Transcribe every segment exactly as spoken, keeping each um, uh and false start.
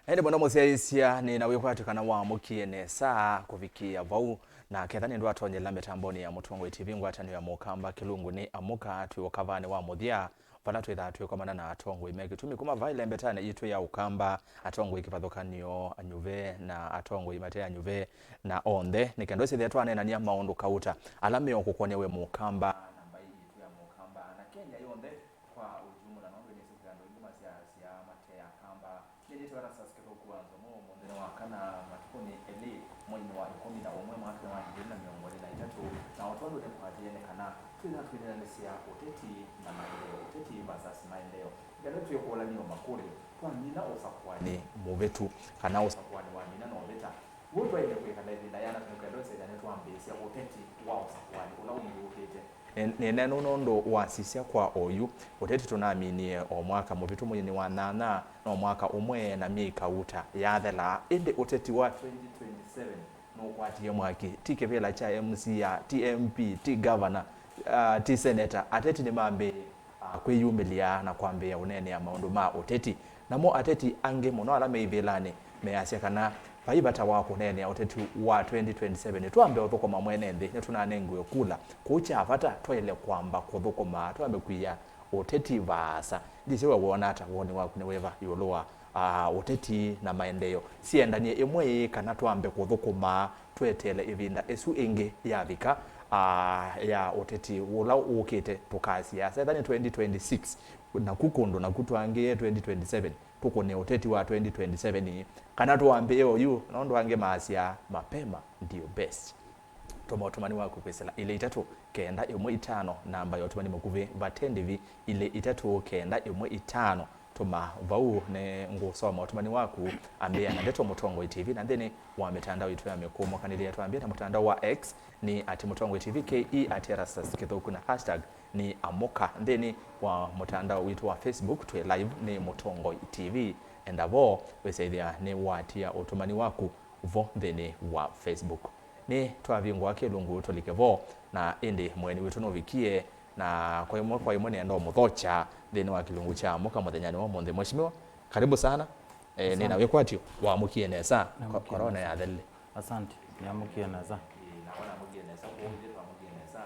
Ĩndĩ mũno mũsyaĩĩsya, nĩ na wĩkwatyo kana wamũkie nesa kũvikĩa vau, na ketha nĩ ndwatonyela mĩtambonĩ ya Mũtongoi T V ngwatanĩo ya Mũkamba kĩlungu nĩ Amũka, twĩ ũkavanĩ wa mũthya, vala twĩthaa twĩkomana na atongoi me kĩtumi kuma vaa ĩlembetanĩ yitũ ya Ũkamba, atongoi kĩvathũkanĩo anyuve na atongoi mate anyuve, na onthe nĩ kenda ũsĩthĩa twaneenany'a maũndũ kauta ala meũkũkwany'a we Mũkamba na mbaĩ yitũ ya Mũkamba na Kenya yonthe kwa ũjumla, nũndũ nĩsĩ kwĩ andũ aingĩ masyaasya mate Akamba. Nĩ nĩtwĩwa Erastus Kĩthũku wa Nzomo, ũmũnthĩ nĩ wa kana, matukũnĩ elĩ, mweinĩ wa ĩkũmi na ũmwe, mwakanĩ wa ngili ilĩ na mĩongo ĩlĩ na itatũ, na o tondũ nĩkwatĩĩe nĩ kana twĩna twĩneenanĩsya ũteti na maendeeo, ũteti versus maendeeo. Nĩ kenda twĩkũlanĩo makũlyo, twamina ũsakũanĩ mũvĩtu, kana ũsakũanĩ wamina na ũvĩta, w'o twaĩle kwĩkala ĩvinda yĩana nĩ kenda ũsethĩa nĩtwambĩĩsya ũteti wa ũsakũanĩ ũla ũngĩ ũkĩte. Nĩ-, nĩnenu nũndũ wa sisya kwa oyu, ũteti tũnaminie o mwaka mũvĩtu mweinĩ wa nyanya, no mwaka ũmwe na myei kauta yathela. Ĩndĩ ũteti wa twenty twenty-seven nũkwatie mwaki. Ti kĩvĩla kya M C A, ti M P, ti governor, ah, ti senator. Ateti nĩmambĩĩe, ah, kwĩyumĩlya na kwambĩĩa ũneenea maũndũ ma ũteti. Namo ateti angĩ mũno ala me ivĩlanĩ measya kana vai vata wa kũneenea ũteti wa twenty twenty-seven. Twambe ũthũkũma mwene nthĩ, nĩtũnanengiwe kula. Kũu kya vata twaĩle kwamba kũthũkũma, twambe kwia ũteti vaasa. Ndisĩ we wona ata, woni waku nĩ wĩva ĩũlũ wa, ah, ũteti na maendeeo? Siendanie ĩmwe ĩĩ kana twambe kũthũkũma tweteele ĩvinda ĩsu ĩngĩ yavika, ah, ya ũteti ũla ũkĩte tũkasiasa? Etha nĩ twenty twenty-six, naku kũndũ naku twangĩe twenty twenty-seven, tũkũne ũteti wa twenty twenty-seven ĩĩ, kana tũambĩĩe oyu, nũndũ angĩ maasyaa mapema ndio best. Tũma ũtũmani waku kwĩsĩla ilĩ itatũ kenda ĩmwe itano, namba ya ũtũmani mũkuvĩ vate ndĩvi, ilĩ itatũ kenda ĩmwe itano. Tũma vau, nĩ ngũsoma ũtũmani waku. Ambĩĩa na ndeto Mũtongoi T V na nthĩnĩ wa mĩtandao itũ ya mĩkũũmũkanĩlya. Twambĩe na mũtandao wa X, nĩ at Mũtongoi T V K E, at Erastus Kĩthũku, na hashtag nĩ Amũka. Nthĩnĩ wa mũtandao witũ wa Facebook twĩ live nĩ Mũtongoi T V. Enda vo wĩsaĩthĩa nĩ watia ũtũmani waku vo nthĩnĩ wa Facebook. Nĩ twavingũa kĩlungu tũlike vo, na ĩndĩ mũeni witũ nũvikie, na kwa ĩmwe kwa ĩmwe nĩenda ũmũthokya nthĩnĩ wa kĩlungu kya Amũka mũthenyanĩ wa ũmũnthĩ. Mheshimiwa, karibu sana. Eh, nĩ na wĩkwatyo, wamũkie nesa? Namũkie nesa. Korona yathelile. Asante, nĩamũkie nesa. Ĩĩ, na wona amũkie nesa, kwoou ithyĩ twamũkie nesa,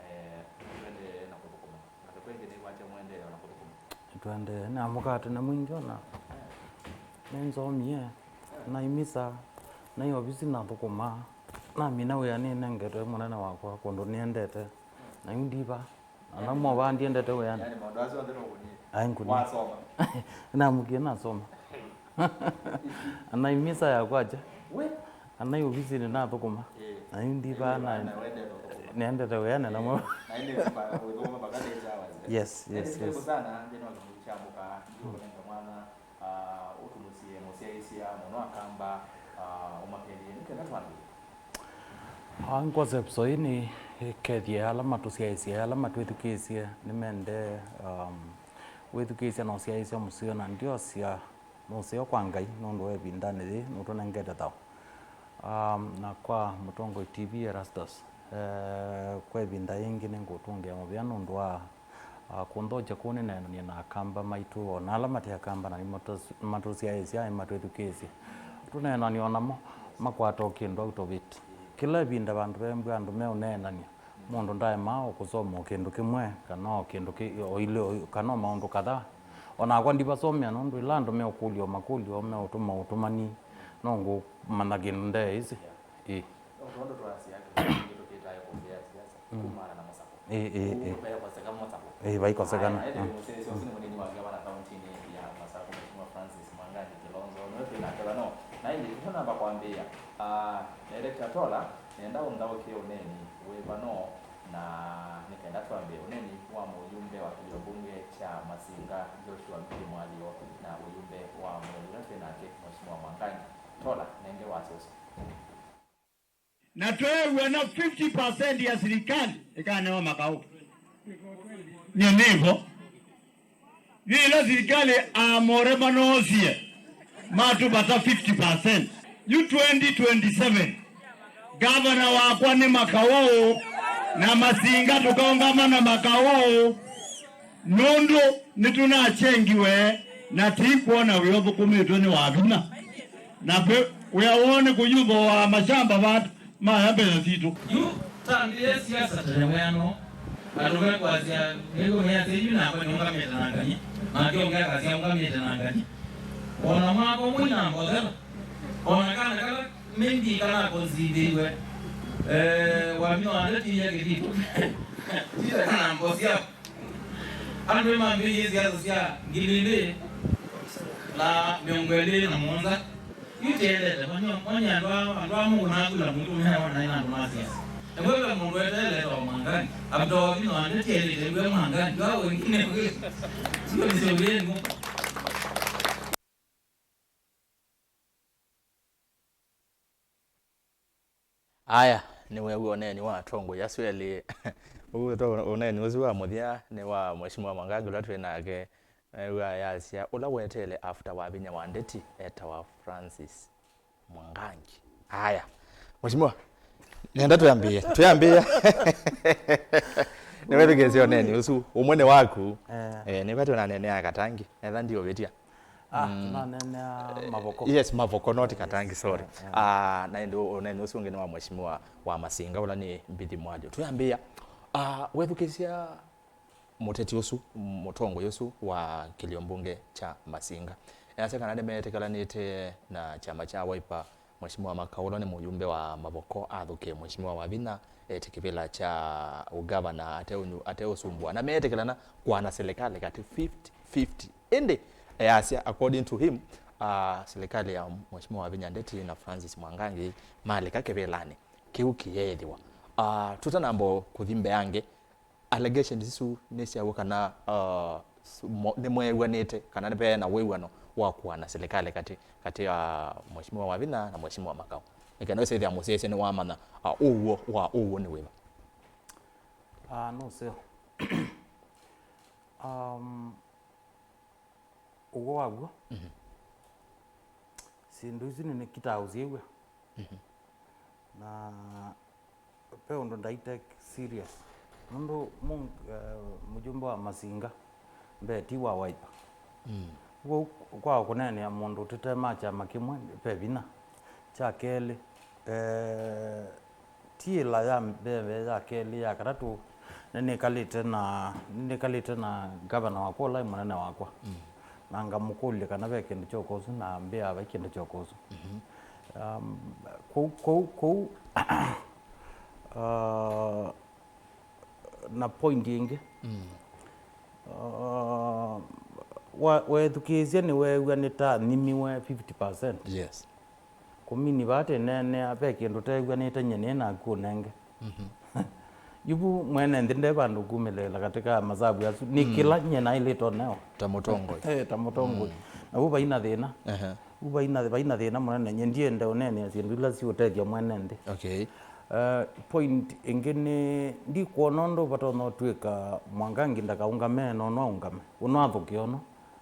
eh, tũendeee na kũthũkũma. Na kwĩngĩ nĩkwatya mũendeee na kũthũkũma. Nĩtũendee, nĩamũkate na mwingĩ ona. Nĩnzomie, naimisa, nai ovisi nathũkũmaa, namina wĩa nĩnengetwe mũnene wakwa kũndũ nĩendete, na yu ndiva. Ana mova ndiendete wĩanĩ. Yaani maũndũ asu onthe nũkũnie. Ai, ngũnie. Wasoma. Namũkie nasoma. Anaimisa ya kwacha. We? Anai ovisinĩ nathũkũma. Eh. Na yu ndiva. Yu na, na wendete ũthũkũma. Nĩendete wĩanĩ na. Eh, mo. Na ĩndĩ ũthũkũma mpaka late hours. Yes, yes, yes. Karibu sana, nthĩnĩ wa kĩlungu kya Amũka, nĩngũkũnenga mwanya, ah, ũtũmũsye mũsyaĩĩsya mũno Akamba, ah, ũmakethye, nĩ kenda twambĩĩe. Ah, ngwose episode ĩĩ nĩ ĩkethye ala matũsyaĩĩsye, ala matwĩthukĩĩsye, nĩmende, um, wĩthukĩĩsya na ũsyaĩĩsya mũseo, na ndiosya mũseo kwa Ngai nũndũ wa ĩvindanĩ yĩĩ nũtũnengete thaũ. Um, na kwa Mũtongoi T V Erastus, eh, kwa ĩvinda yĩngĩ nĩngũtũngĩa mũvea nũndũ wa Ah, kũnthokya kũu nĩneenanie na Akamba maitũ, o na ala mate Akamba, na nĩmatũs-, matũsyaĩĩsya, nĩmatwĩthukĩĩsye. Tũneenanie o namo, makwata o kĩndũ out of it. Kĩla ĩvinda vandũ vembwe andũ meũneenany'a, mũndũ ndaemaa o kũsoma o kĩndũ kĩmwe, kana o kĩndũ kĩ-, o ilĩ, o i-, kana o maũndũ kadhaa. O nakwa ndivasomea, nũndũ ĩla andũ meũkũlya o makũlyo, meũtũma ũtũmani, no ngũmanya kĩndũ ndeĩsĩ. Ĩĩ. No tondũ twasya kĩndũ kĩngĩ tũkĩtae kũmbĩa siasa, mm, kumana na Masako. Ĩĩ, ĩĩ, ĩĩ. Kũu kũtekoseka Masako. Ĩĩ, vaikosekana. Aya, ĩndĩ, mm, mũsyaĩĩsya ũsu nĩ mũnini wa ngavana kauntinĩ ya Masako, Mheshimiwa Francis Mwangangi Kilonzo, nĩwe twĩ nake vano. Na ĩndĩ, tũtanamba kwambĩĩa, ah, Director Tola, nenda ũnthaũkĩe ũneeni wĩ vano, na nĩ kenda twambĩe ũneeni wa mũyumbe wa kĩlio mbunge kya Masinga, Joshua Mbithi Mwalio, na ũyumbe wa mũndũ ũla twĩ nake, Mheshimiwa Mwangangi. Tola, nenge wasya ũsu. Na tweew'a na fifty percent ya silikalĩ ĩkanewa makaũ. Nyie nĩvo. Yu ĩla silikalĩ Amore manoosie, matũvata fifty percent. Yu twenty twenty-seven, gavana wakwa nĩ makaũ, na Masinga tũkaũngama na makaũ, nũndũ nĩtũnakyengiwe Na ti kwona wĩa ũthũkũmĩtwe nĩ Wavinya. Na kwĩ wĩa woo nĩ kũyumba wa mashamba vandũ maya mbesa sitũ. Yu tambĩĩa siasa tene weano, andũ mekwasya, nĩngũmĩasya yu nakwa nĩũngamĩte na ngany'a, nake ũngĩ akasya ũngamĩte na ngany'a. Ona mwaka ũmwe na mbothela, ona kana kala maybe kana kũnzindĩiwe, eh, Wavinya wandetiie kĩthitũ. Tile kana mbosia. Andũ nĩmambĩĩie siasa sya ngili ilĩ na mĩongo ĩlĩ na mũonza. Yu tiendete, manya, manya andũ aa, andũ aa mũkũnakula mũndũ meona ina andũ ma siasa. Ew'o ve mũndũ eteelete o Mwangangi, amtoa vino ande tiendete, ew'o Mwangangi, wa wengine, sio, sio wenu. Aya, nĩweew'a ũneeni wa atongoi asu elĩ. Ũu to-, ũneeni ũsu wa mũthya nĩ wa Mheshimiwa Mwangangi ũla twĩ nake. Neew'a ayasya, "Ũla weteele after Wavinya wa ndeti etawa Francis Mwangangi." Aya, Mheshimiwa, nenda twĩambĩĩe, twĩambĩĩe. Nĩwethukĩĩsye ũneeni ũsu, ũmwe nĩ waku. Eh. Eh, nĩvatĩ ũnaneenea Katangi, etha ndiũvĩtya. Ah, mm, tũnaneenea Mavoko. Yes, Mavoko, not Katangi, sorry. Yeah, yeah. Ah, na ĩndĩ ũneeni ũsu ũngĩ nĩ wa Mheshimiwa wa Masinga, ũla nĩ Mbithi Mwalyo. Twĩambĩĩa, ah, wethukĩĩsya mũteti ũsu, mũtongoi ũsu wa kĩlio mbunge kya Masinga, easya kana nĩmeetĩkĩlanĩte na kyama kya Wiper, Mheshimiwa Makau ũla nĩ mũyumbe wa Mavoko athũkĩe Mheshimiwa Wavinya etĩ kĩvĩla kya ũgavana ate ũnyu-, ate ũsumbua, na meetĩkĩlana kũana silikalĩ katĩ fifty fifty. Ĩndĩ easya, according to him, uh, silikalĩ ya Mheshimiwa Wavinya Ndeti na Francis Mwangangi malika kĩvĩlanĩ, kĩu kĩyeethĩwa. Uh, tũtanamba kũthi mbeange, allegations isu nĩsyawa kana, uh, s-, mo-, nĩmweew'anĩte kana nĩve na wĩw'ano wa kũana silikalĩ katĩ, katĩ ya Mheshimiwa Wavinya na Mheshimiwa Makau? Nĩ kana ũsethĩa mũsyaĩĩsya nĩwamanya, uh, ũw'o wa ũw'o nĩ wĩva? Ah, nũseo. Um, ũw'o wa w'o. Mhm. Syĩndũ isu nĩnĩkitaa ũsyĩw'a. Mhm. Na ve ũndũ ndai take serious. Nũndũ mũ-, eh, mũjumbe wa Masinga mbee ti wa Wiper. Mm. Ũu kwa kũneenea mũndũ tũte ma kyama kĩmwe ve vinya. Kya kelĩ, eh, ti ĩla ya mbee, ya kelĩ, ya katatũ, nĩnĩkalĩte na, nĩnĩkalĩte na ngavana wakwa ũla mũnene wakwa. Mm. Na ngamũkũlya kana ve kĩndũ kyoka ũsu, na ambĩa vai kĩndũ kyoka ũsu. Mhm. Um, kũu, kũu, kũu, uh, na point ĩngĩ. Mm. Uh, wa-, wethukĩĩsya nĩweew'a nĩtathimiwe fifty percent. Yes. Kũmini vaa tĩneenea, ve kĩndũ teew'anĩte nyie nĩ naku ũnenge. Mhm. Yu vu mwene nthĩ nde vandũ kumĩlĩĩla katĩ ka masavu asu. Nĩ, mm, kĩla nyie naĩlĩte ũneo. Ta mũtongoi. Eh, ta mũtongoi. Mm. Na vu vaina thĩna. Ehe. Vu vaina, vaina thĩna mũnene. Nyie ndienda ũneenea syĩndũ ila siũtethya mwene nthĩ. Okay. Eh, point ĩngĩ nĩ, ndikwona ũndũ vatonya ũtw'ĩka Mwangangi ndakaũngame, na ũno aũngame. Ũno athũke ũno.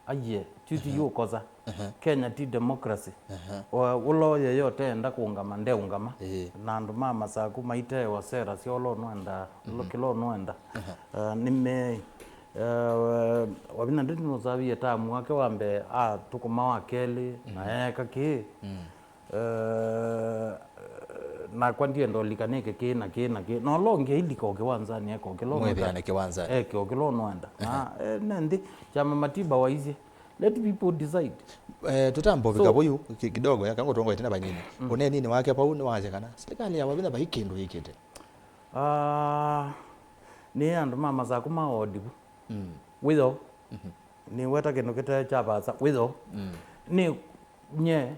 Aiye, twĩthi, aha, yũkosa. Aha. Kenya ti democracy. Aha. Wa-, ũla ũyeye ũteenda kũũngama, ndeũngama. Ĩĩ. Na andũ ma Masaku maiteewa sera sya ũla ũnwenda, mhm, kĩla ũnwenda. Aha. Eh, nĩmeĩ. Eh, Wavinya Ndeti nũsavie tamu wake wa mbee, athũkũma wa kelĩ, na, mhm, eeka kĩĩ. Mm. Eh, nakwa ndienda ũlika nĩke kĩĩ na kĩĩ na kĩĩ. Na ũla ũngĩ ailika o kĩwanzanĩ, eka o kĩla ũnwenda. Mwĩthĩane kĩwanzanĩ. Eke o kĩla ũnwenda. Ehe. Na, eh, ne nthĩ, kyama matiba waisye. Let people decide. Eh, tũtambũvika, so, vũyu ki-, kidogo, ya kangũtongoete na vanini. Mm. Ũneeninĩ wake vau nĩwasya kana silikalĩ ya Wavinya vai kĩndũ yĩkĩte. Ah, nĩ andũ ma Masaku ma odivu. Mm. Wĩyo. Mhm. Nĩweta kĩndũ kĩte kya vaasa. Wĩyo. Mm. Nĩ nye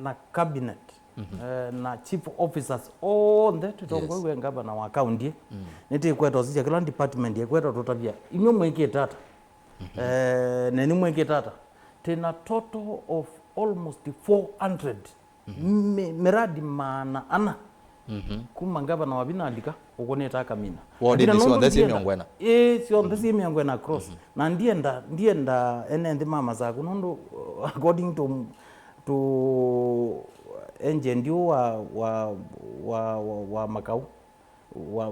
na cabinet, mhm, eh, na chief officers onthe tũtongoew'e, yes, ngavana wa kaunti, mm, nĩtĩkweta ũsisya kĩla department ĩkweta tũtavya, inyw'ĩ mwĩkĩte ata? Mhm. Eh, nenyu mwĩkĩte ata? Twĩna total of almost four hundred, mhm, mi-, miradi maana ana. Mhm. Kuma ngavana Wavinya alika, ũkũnĩte akamina. Wodini. Lakini nũndũ syonthe syĩ ndienda, mĩongo ĩna? Ĩĩ, syonthe, mhm, syĩ mĩongo ĩna across. Mhm. Na ndienda, ndienda ene nthĩ ma Masaku, nũndũ, uh, according to, to agent ũũ wa, wa, wa, wa, wa Makau, wa,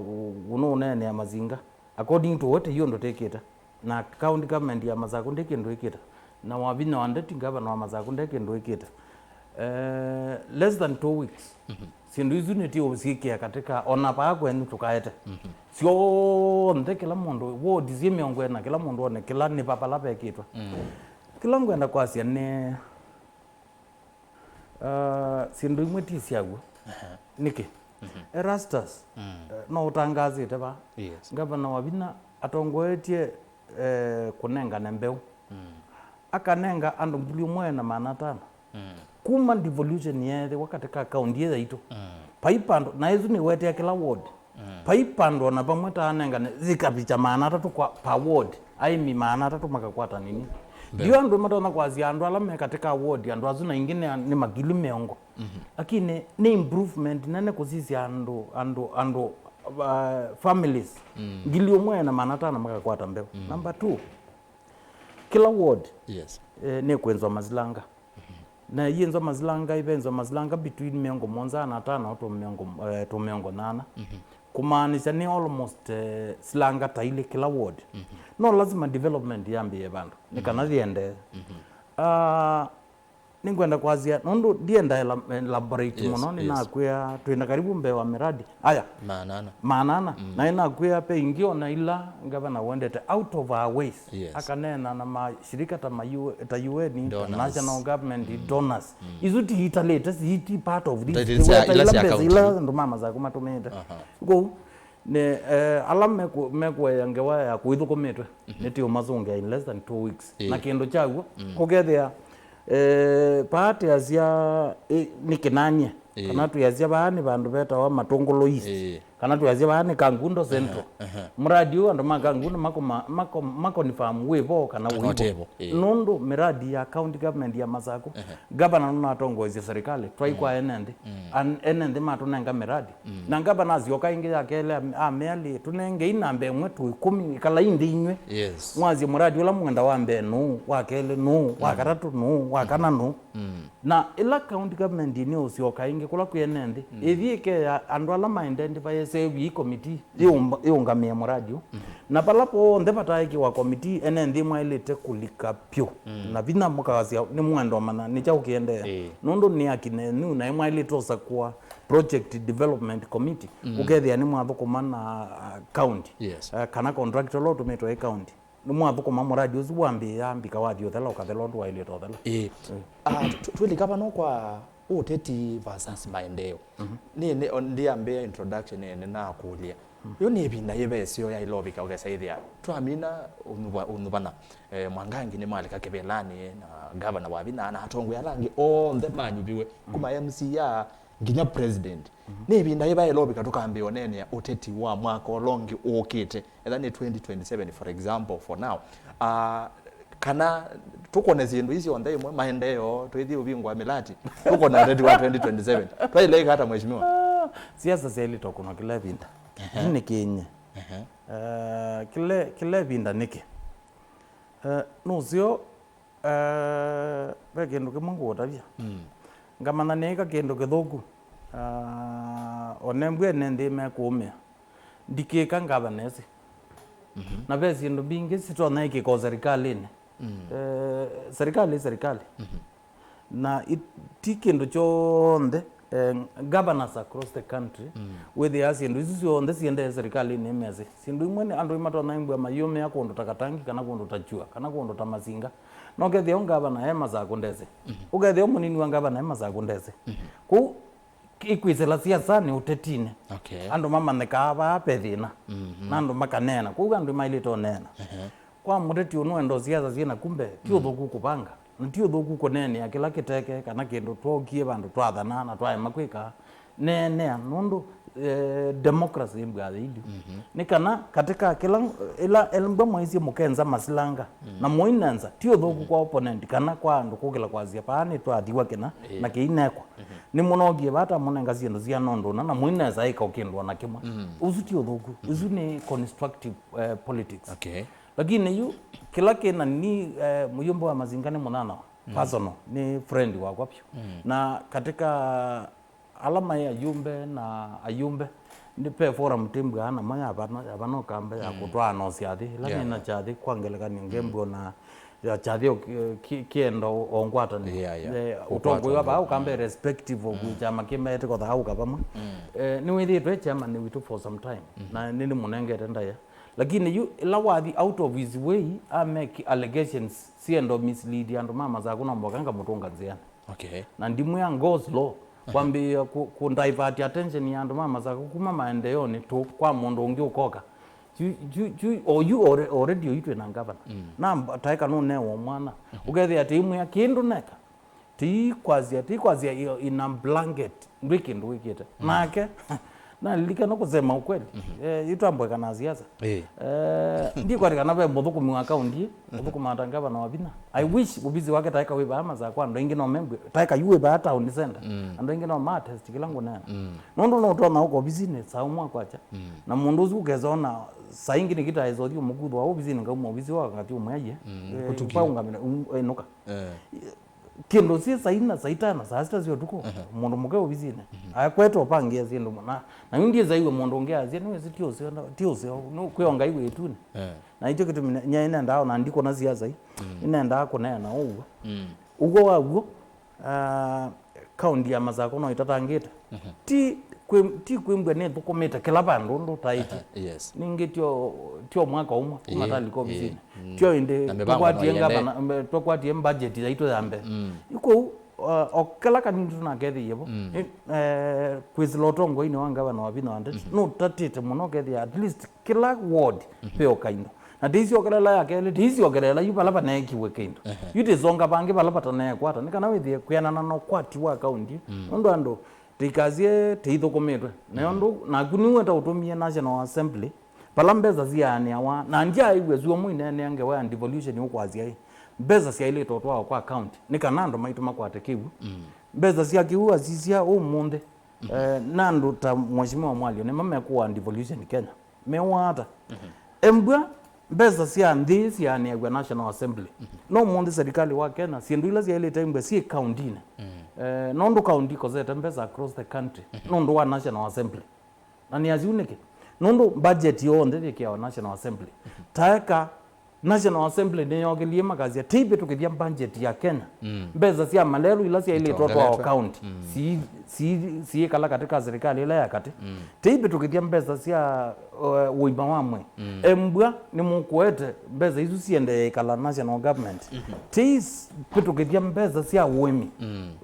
ũnũũneenea Masinga, according to what yu ũndũ tĩkĩte. Na county government ya Masaku ndĩ kĩndũ ĩkĩte. na Wavinya wa Ndeti, ngavana wa Masaku, nde kĩndũ ĩkĩte. Eh, less than two weeks. Syĩndũ isu nĩtio syĩkĩa katika ona paa kwenyu tũkaete. Syonthe, kĩla mũndũ, ward syĩ mĩongo ĩna, kĩla mũndũ one kĩla nĩ pa pala pekĩtwe. Kĩla ngwenda kwasya nĩ, uh, syĩndũ imwe ti syaw'o. Nĩkĩ? Erastus, eh, no ũtangaasĩte vaa. Yes. Ngavana Wavinya atongoetye, eh, kũnengane mbeũ. Akanenga andũ ngili ũmwe na maana atano. Kuma devolution yeethĩwa katika kaunti ĩĩ yaitũ. Vai vandũ, na ĩsu nĩwetea kĩla ward. Vai vandũ ona vamwe taanengane yĩkavicha maana atatũ kwa, per ward. Aĩmi maana atatũ makakwata nini. Ndiũ andũ matonya kwasya andũ ala me katika ward, andũ asu na ingĩ nĩ, nĩ makili mĩongo. Lakini nĩ improvement nene kũsisya andũ, andũ, andũ, uh, families ngili ũmwe na maana atano makakwata mbeũ. Number two, kĩla ward, yes, eh, nĩ kwĩnzwa masilanga. Na iyĩnzwa masilanga, ivenzwa masilanga between mĩongo mũonza na atano to mĩongo, eh, to mĩongo nana. Kumaanisha nĩ almost, eh, silanga ta ilĩ kĩla ward. No lazima development yambĩĩe vandũ nĩ kana yĩendee. Ah, nĩngwenda kwasya, nũndũ ndienda ela-, elaborate, yes, mũno, yes, nĩnakwĩa twĩ na karibu mbee wa miradi. Aya. Maana ana. Maana ana. Na nĩnakwĩa ve ingĩ ona ila ngavana wendete out of our ways. Yes. Akaneena na mashirika ta ma U-, ta U N, ta donors, national government, donors. Isu ti italĩte, si ti part of this. Ila mbesa ila andũ ma Masaku matũmĩte. Aha. Kwoou, nĩ, eh, ala meku-, mekuea ngewa ya kũithũkũmĩtwe, nĩtĩũmasũngĩa in less than two weeks. Ĩĩ. Na kĩndũ kyaw'o, kũkethĩa, eh, paati asya, eh, nĩ kĩnanie, kana twĩasya vaa nĩ vandũ vetawa Matũngũlũ East, kana twĩasya vaa nĩ Kangundo Central. Muradi ũũ andũ ma Kangundo makoma-, mako-, makonifirm wĩ vo kana wĩ vo. Ĩĩ. Nũndũ miradi ya county government ya Masaku, gavana nũnatongoesye serikali, twaikwa ene nthĩ. An-, ene nthĩ matũnenga miradi. Na ngavana asyoka ĩngĩ ya kelĩ am-, amealĩ, "Tũnengei namba ĩmwe, tũ ĩkũmi, ĩkalai nthĩ inyw'ĩ." Yes. Mwasye mũradi ũla mwenda wa mbee nũũ, wa kelĩ nũũ, wa katatũ nũũ, wa kana nũũ. Na ĩla county government nĩũsyoka ĩngĩ kũla kwĩ ene nthĩ, ĩthi ĩkea andũ ala ma identify saving committee yĩũmba-, yĩũngamĩe mũradi ũũ. Na vala vonthe vataĩkĩwa committee, ene nthĩ mwaĩlĩte kũlika vyũ. Na vinya mũkasya nĩ mwenda ũmanya nĩ kyaũ kĩendee. Ĩĩ. Nũndũ nĩ aki nenyu, na mwaĩlĩte ũsakũa project development committee, ũkethĩa nĩ mwathũkũma na, uh, county. Yes. Uh, kana contractor ũla ũtũmĩtwe ĩ county. Nĩ mwathũkũma mũradi ũsu wambĩĩa mbika wathi ũthela, ũkathela ũndũ waĩlĩte ũthela. Ĩĩ. Ah, tu-, tu-, twĩlika vano kwa ũteti versus maendeeo. Nĩ, nĩ, ndiambĩa introduction ene nakũlya. Yo nĩ ĩvinda yĩva ĩseo yaĩle ũvika ũkesa ĩthĩa twamina ũnyuva-, ũnyuvana, eh, Mwangangi nĩmalika kĩvĩlanĩ, na ngavana Wavinya na atongoi ala angĩ onthe manyuviwe, kuma M C A nginya president. Nĩ ĩvinda yĩva yaĩle ũvika tũkambĩĩa ũneenea ũteti wa mwaka ũla ũngĩ ũkĩte, etha nĩ twenty twenty-seven, for example, for now. Ah, kana tũkone syĩndũ ii syonthe imwe, maendeeo, twĩthi ũvingũa mĩlati, tũkone ũteti wa twenty twenty-seven. Twaĩle ĩka ata, mheshimiwa? Ah, siasa syaĩlĩte ũkũnwa kĩla ĩvinda. Ehe. Yu nĩ kĩnyie. Ehe. Eh, kĩla, kĩla ĩvinda nĩkĩ? Eh, nũseo, eh, ve kĩndũ kĩmwe ngũũtavya. Ngamanya nĩĩka kĩndũ kĩthũku, ah, o nembwa ene nthĩ mekũũmĩa. Ndikĩka ngavana ĩsĩ. Na ve syĩndũ mbingĩ sitonya ĩkĩka o serikalĩnĩ. Eh, serikalĩ, serikalĩ. Na i-, ti kĩndũ kyonthe, eh, governors across the country, wĩthĩaa syĩndũ isu syonthe siendee serikalĩnĩ mesĩ. Syĩndũ imwe nĩ andũ matonya imbua mayũmĩa kũndũ ta Katangi, kana kũndũ ta Chua, kana kũndũ ta Masinga. No kethĩa ngavana e Masaku ndesĩ. Ũkethĩa mũnini wa ngavana e Masaku ndesĩ. Kũu Ĩkwĩsĩla siasanĩ ũtetinĩ. Okay. Andũ mamanyĩkaa vaa ve thĩna. Na andũ makaneena. Kwoou andũ maĩlĩte ũneena. Ehe. Kwa mũteti ũnũenda siasa syĩ na kumbe, ti ũthũku kũvanga. Na ti ũthũku kũneenea kĩla kĩteke kana kĩndũ twookie vandũ twathana na twaema kwĩka. Neenea, nũndũ, eh, democracy ĩmbwaa yĩilyu. Nĩ kana katika kĩla, ĩla, ĩla mbwa mwaisye mũkenza masilanga, na mũinenza, ti ũthũku kwa opponent kana kwa andũ kũkĩla kwasya, vaa nĩtwathiwa kĩna, na kĩinekwa. Nĩmũnookie vata mũnenga syĩndũ syana ũndũ ũna, na mũinesa ĩka o kĩndũ ona kĩmwe. Ũsu ti ũthũku. Ũsu nĩ constructive, eh, politics. Okay. Lakini yu, kĩla kĩna ni, eh, mũyũmbe wa Masinga nĩ mũnyanyawa. Personal, nĩ friend wakwa vyũ. Na katika ala maĩ ayũmbe na ayũmbe, nĩ ve forum tĩmbwaa namo ya vano, ya vano Kamba ya kũtwaana o syathĩ. Ĩla nĩna kyathĩ kwa ngelekany'o ngembw'a na Ya kyathĩ o ki- ki- kĩenda o o ngwatanĩo. Yeah, yeah. Eh, ũtongoi wa vaa ũkamba irrespective of kyama kĩmbaĩte kothaa ũka vamwe. Eh, nĩwĩthĩĩtwe chairman witũ for some time. Na nĩnĩmũnengete ndaĩa. Lakini yu ĩla wathi out of his way, a make allegations syenda mislead andũ ma Masakũ, no mboka ngamũtũnga nzĩanĩ. Okay. Na ndimwĩa go slow. Kwambĩĩa ku- ku divert attention ya andũ ma Masakũ kuma maendeeonĩ tu kwa mũndũ ũngĩ ũkoka. Yu- yu- yu- o yu alre- already oyu twĩ na ngavana. Na mb- taeka nũnewa mwana. Ũkethĩa tĩimwĩa kĩndũ neka. Tĩikwasya, tĩikwasya ĩyo in a blanket. Ndwĩ kĩndũ wĩkĩte. Nake, nalilikana kusema ukweli. Eh, yu twambweka na siasa. Eh, ndikwati kana ve mũthũkũmi wa kaunti, mũthũkũma ta ngavana wa vinya. I wish ũvisi wake taeka wĩ vaa Masakũ, andũ aingĩ no membwe. Taeka yu wĩ vaa town center. Andũ aingĩ no ma test kĩla ngũneena. Nũndũ no ũtonya ũka ovisinĩ saa ũmwe kwakya. Na mũndũ ũsu ũkesa ona saa ingĩ nĩkĩtaĩsa ũthi ũmũkuthwa ovisinĩ, ngauma ovisi wa wakati ũmwe aiye. Eh, kũtukĩa. Paũngamĩle, um, ĩnũka. Kĩndũ syĩ saa ina, saa itano, saa sita sya ũtukũ, mũndũ mũke ovisinĩ. Akwete ũpangĩa syĩndũ mũna. Na yu ndyĩsaiwe mũndũ ũngĩ asya, nĩwĩsĩ ti ũseo, ti ũseo, nũ- kwĩ o Ngai wĩ ĩtunĩ. Na nĩkyo kĩtumi ne- nyie nĩnendaa ona ndikũna siasa ii. Nĩnendaa kũneena ũw'o. Ũw'o wa w'o, ah, kaunti ya Masakũ no ĩtatangĩte. Ti kwĩ- ti kwĩmbwa nĩthũkũmĩte kĩla vandũ ũndũ taĩtye. Yes. Ningĩ tio tio mwaka ũmwe kuma talika ovisinĩ. Tio ĩndĩ na mĩvango tũkwatie no ngavana, mbe- tũkwatie budget yaitũ ya mbee. Yu kũu, uh, o kĩla kanini tũnakethĩie vo. Nĩ- eh, kwĩsĩla ũtongoinĩ wa ngavana wa vinya wa ndeti, nũtatĩte mũno ũkethĩa at least kĩla ward ve o kaindo. Na tĩisiokelela ya kelĩ, tĩisiokelela yu vala vaneekiwe kĩndũ. Yu tĩsonga vangĩ vala vataneekwata. Nĩ kana wĩthĩe kwĩanana na ũkwati wa kaunti. Nũndũ andũ tĩikasye tĩithũkũmĩtwe. Na ũndũ naku nĩw'o ta ũtũmie National Assembly, vala mbesa siaanĩawa, na ndyaaĩw'a syũmũ ineenea ngewa ya devolution ũkwasya ĩ, mbesa syaĩlĩte ũtwawa kwa county, nĩ kana andũ maitũ makwate kĩw'ũ. Mbesa sya kĩw'ũ asisya ũmũnthĩ, eh, na andũ ta Mheshimiwa Mwalio nĩmo mekũaa devolution Kenya. Mewa ata? Embwa mbesa sya nthĩ syaanĩaw'a National Assembly. No ũmũnthĩ serikali wa Kenya, syĩndũ ila syaĩlĩte embwa syĩ kauntinĩ. Eh, nũndũ kaunti ikosete mbesa across the country nũndũ wa National Assembly. Na nĩ asu nĩkĩ? Nũndũ budget yonthe yĩkĩawa National Assembly. Taeka National Assembly nĩyokĩlie makasya, tĩivĩtũkĩthya budget ya Kenya. Mbesa sya malelũ ila syaĩlĩtwe ũtwawa county, si- si- siĩkala katĩ ka serikali ĩla ya katĩ. Tĩivĩtũkĩthya mbesa sya, uh, ũima wa mwĩĩ. Embwa nĩmũkũete mbesa isu siendee ĩkala national government. Tĩivĩtũkĩthya mbesa sya ũĩmi,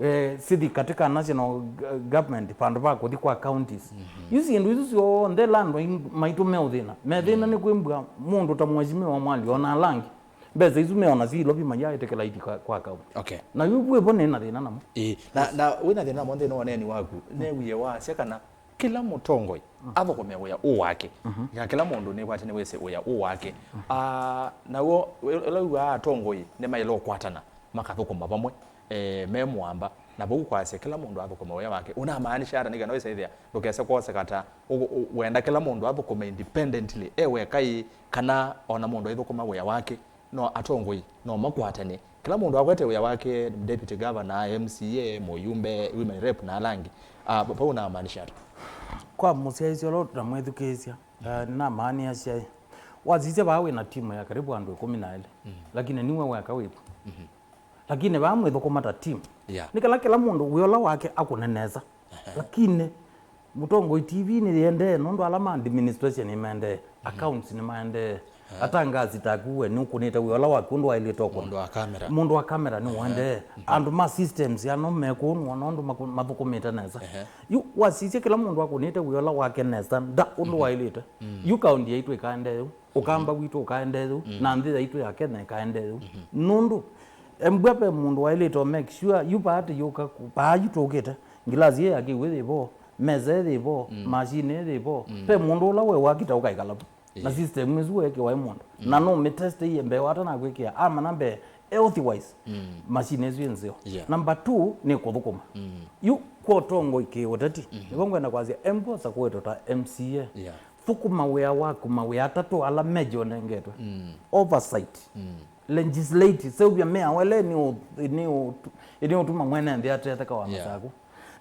eh, sithi katĩ ka national g- government vandũ va kũthi kwa counties. Yu syĩndũ isu syonthe ĩla andũ aingĩ maitũ meũthĩna. Methĩna nĩ kwĩmbwa mũndũ ta Mheshimiwa Mwalio ona ala angĩ. Mbesa isu meona syĩ ilovi mayaĩtĩkĩla ithi kwa, kwa county. Okay. Na yu vwĩvo nĩ na thĩna namo. Ĩĩ, na, na wĩ na thĩna namo nthĩnĩ wa ũneeni waku, newie wasya kana kĩla mũtongoi athũkũme wĩa ũ wake. Ya kĩla mũndũ nĩkwatĩ nĩwĩsĩ wĩa ũ wake. Ah, naw'o, ĩla wĩw'aa atongoi nĩmaĩle ũkwatana, makathũkũma vamwe, eh, me mũamba, na vau kwasya kĩla mũndũ athũkũma wĩa wake. Ũnamaanisha ata? Nĩ kana wĩsaĩthĩa ndũkese kwoseka ta ũ- ũ- wenda kĩla mũndũ athũkũme independently e weka ĩ, kana ona mũndũ aithũkũma wĩa wake. No atongoi no makwatane, kĩla mũndũ akwete wĩa wake, deputy governor, M C A, mũyumbe, women rep na ala angĩ. Ah, pa- pau namaanisha ata? Kwa mũsyaĩĩsya ũla ũtamwĩthukĩĩsya, eh, nĩnamaanĩasya ĩ, wasisya vaa wĩ na timu ya karibu andũ ĩkũmi na elĩ, lakini nĩwe weka wĩkw'o. Lakini vaa mwĩthũkũma ta timu. Yeah. Nĩ kana kĩla mũndũ wĩa ũla wake akũne nesa. Lakini mũtongoi T V nĩyendee, nũndũ ala ma administration nĩmaendee, accounts nĩmaendee, atangasi taku we nũkũnĩte wĩa ũla waku ũndũ waĩlĩte ũkũna. Mũndũ wa kamera. Mũndũ wa kamera nĩwendee. Andũ ma systems ano mekũnwa nũndũ makũ- mathũkũmĩte nesa. Yu wasisya kĩla mũndũ akũnĩte wĩa ũla wake nesa nda ũndũ waĩlĩte. Yu kaunti yaitũ ĩkaendee yu. Ũkamba witũ ũkaendee yu, na nthĩ yaitũ ya Kenya ĩkaendee yu. Nũndũ, embwa ve mũndũ waĩlĩte o make sure, yu vaa tũyũka ku- vaa yu tũkĩte, ngilasi ĩ ya kĩw'ũ yĩ vo, mesa ĩ yĩ vo, machine ĩ yĩ vo, ve mũndũ ũla we wakita ũkaĩkala vo. Na system ĩsu weekĩwa ĩ mũndũ. Na nũmĩtestĩie mbee watanakwĩkĩa, amanya mbee health wise, machine ĩsu ĩ nzeo. Yeah. Number two, nĩ kũthũkũma. Yu kwa ũtongoi kĩ ũteti, nĩvo ngwenda kwasya, embwa sakũĩtwe ta M C A. Yeah. Thũkũma wĩa waku, mawĩa atatũ ala major ũnengetwe. Oversight. Legislative, seũvya mĩao ĩla ĩnĩ ũ- ĩnĩ ũ- ĩnĩ ũtuma mwene nthĩ atetheka wa Masakũ.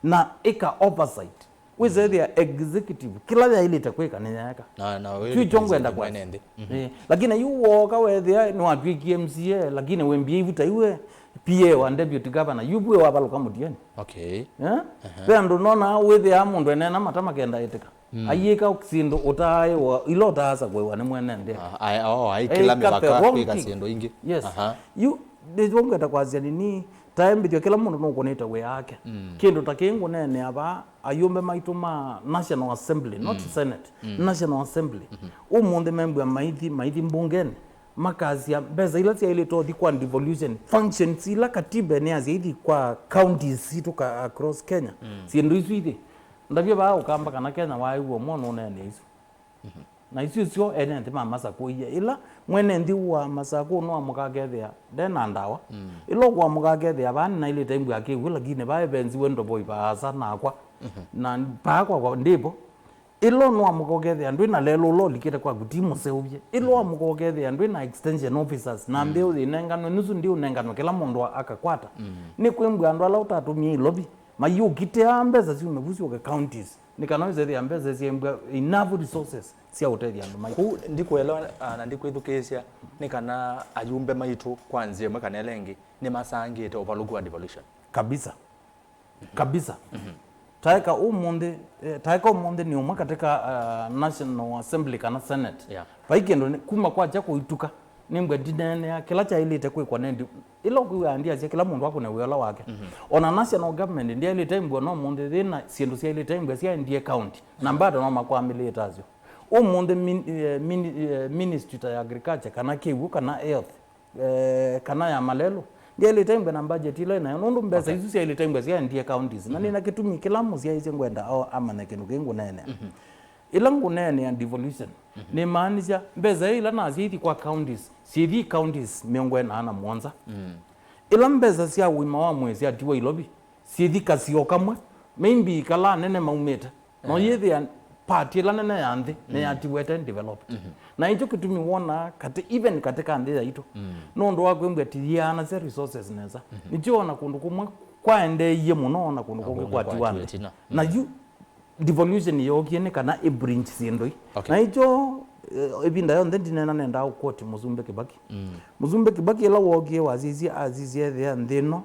Na ĩka oversight. Wĩsethĩa executive, kĩla yaĩlĩte kwĩka nĩyeeka. Na, na wĩ Kyu kyo ngwenda represent kwa mwene nthĩ. Mhm. Eh, lakini yu woka wethĩa nĩwatw'ĩkie M C A, lakini wĩmbie ivuta iwe P A wa deputy governor, yu vue wavalũka mũtiani. Okay. Eh? Ve andũ nona wĩthĩaa mũndũ eneena mata makenda ĩtĩka. Mm. Ayĩka syĩndũ ũtaaĩwa, ila ũtaasa kũĩwa nĩ mwene nthĩ. Ah, ai-, oh, aikĩla Aikate mĩvaka wrong kwĩka thing. Syĩndũ ingĩ. Yes. Aha. Yu, nĩw'o ngwenda kwasya nini, taembĩthyo kĩla mũndũ nũkũnĩte wĩa wake. Mm. Kĩndũ ta kĩĩ ngũneenea vaa, ayũmbe maitũ ma National Assembly, not Mm. Senate, Mm. National Assembly. Mm-hmm. Ũmũnthĩ membwa maithi, maithi mbungenĩ, makasya mbesa ila syaĩlĩte ũthi kwa devolution, functions ila katiba nĩyasya ithi kwa counties sitũ ka, across Kenya. Mm. Syĩndũ isu ithi. Ndavye vaa Ũkamba kana Kenya waĩw'a ũmwe nũneenea isu. Mhm. Na isu syo ene nthĩ ma Masakũ ia. Ĩla mwene nthĩ wa Masakũ nũamũka akethĩa nde na ndawa. Mm. Ĩla ũkũamũka akethĩa vaa nĩnaĩlĩte mbua kĩw'ũ, lakini vaa ĩvenziwe ndovoi vaasa nakwa. Mhm. Na vaa kwakwa ndĩvo. Ĩla nũamũka ũkethĩa ndwĩ na lelũ ũla ũlikĩte kwaku ti mũseũvye. Ĩla Mhm. ũamũka ũkethĩa ndwĩ na extension officers na Mhm. mbĩũ yĩnenganwe nusu ndiũnenganwe kĩla mũndũ a-, akakwata. Mhm. Nĩ kwĩmbwa andũ ala ũtatũmie ilovi mayũkitĩaa mbesa syume vu syũke counties. Nĩ kana wĩsethĩa mbesa syaimbwa enough resources sya ũtethya andũ maitũ. Kũu ndikwĩelewa, ah, na ndikwĩthukĩĩsya nĩ kana ayumbe maitũ kwa nzĩa ĩmwe kana ĩla ĩngĩ nĩmasangĩte ũvalũku wa devolution. Kabisa. Kabisa. Mhm. Taeka ũmũnthĩ, eh, taeka ũmũnthĩ nĩ ũmwe katika, ah, National Assembly kana Senate. Yeah. Vai kĩndũ nĩ, kuma kwakya kũituka, nĩmbwa ndineenea kĩla kyaĩlĩte kwĩkwa nĩ ndi-, ĩla ũkwĩw'a ndiasya kĩla mũndũ akũne wĩa ũla wake. Mhm. Ona national government ndyaĩlĩte imbwa no mũnthĩ yĩ na syĩndũ syaĩlĩte imbwa syaendie county. Na bado no makwamĩlĩte asyo. Ũmũnthĩ min-, eh, mini-, eh, ministry ta ya agriculture, kana kĩw'ũ, kana health, eh, kana ya malelũ, ndyaĩlĩte imbwa na budget ĩla ĩnayo, nũndũ mbesa Okay. isu syaĩlĩte imbwa syaendie counties. Na Mhm. nĩna kĩtumi kĩla mũsyaĩĩsye ngwenda o amanye kĩndũ kĩĩ ngũneenea. Mhm. Ĩla ngũneenea devolution, Mhm. nĩmaanisya mbesa ila nasya ithi kwa counties, syĩthi counties mĩongo ĩna na mũonza. Mm. Ĩla mbesa sya ũima wa mwĩĩ syatiwa ilovi, syĩthi kasio kamwe, maybe kala anene maumĩte. No Eh. yĩthĩa part ĩla nene ya nthĩ Mm. nĩyatiwete developed. Mhm. Na ĩkyo kĩtumi wona katĩ, even katika nthĩ yaitũ, Mm. nũndũ wa kwĩmbwa tiyianasya resources nesa. Mhm. Nĩkyo ona kũndũ kũmwe kwaendeeie mũno, ona kũndũ Na kũngĩ kũndũ kwatiwa kwatiwe nthĩ. Tina. Na Mm. yu devolution yookie nĩ kana ĩ bridge syĩndũ ii. Okay. Na ĩkyo, eh, ĩvinda yonthe ndinena nendaa ũkoti Mũsumbĩ Kĩbaki. Mm. Mũsumbĩ Kĩbaki ĩla wookie wasisye, asisye ethĩa nthĩ ĩno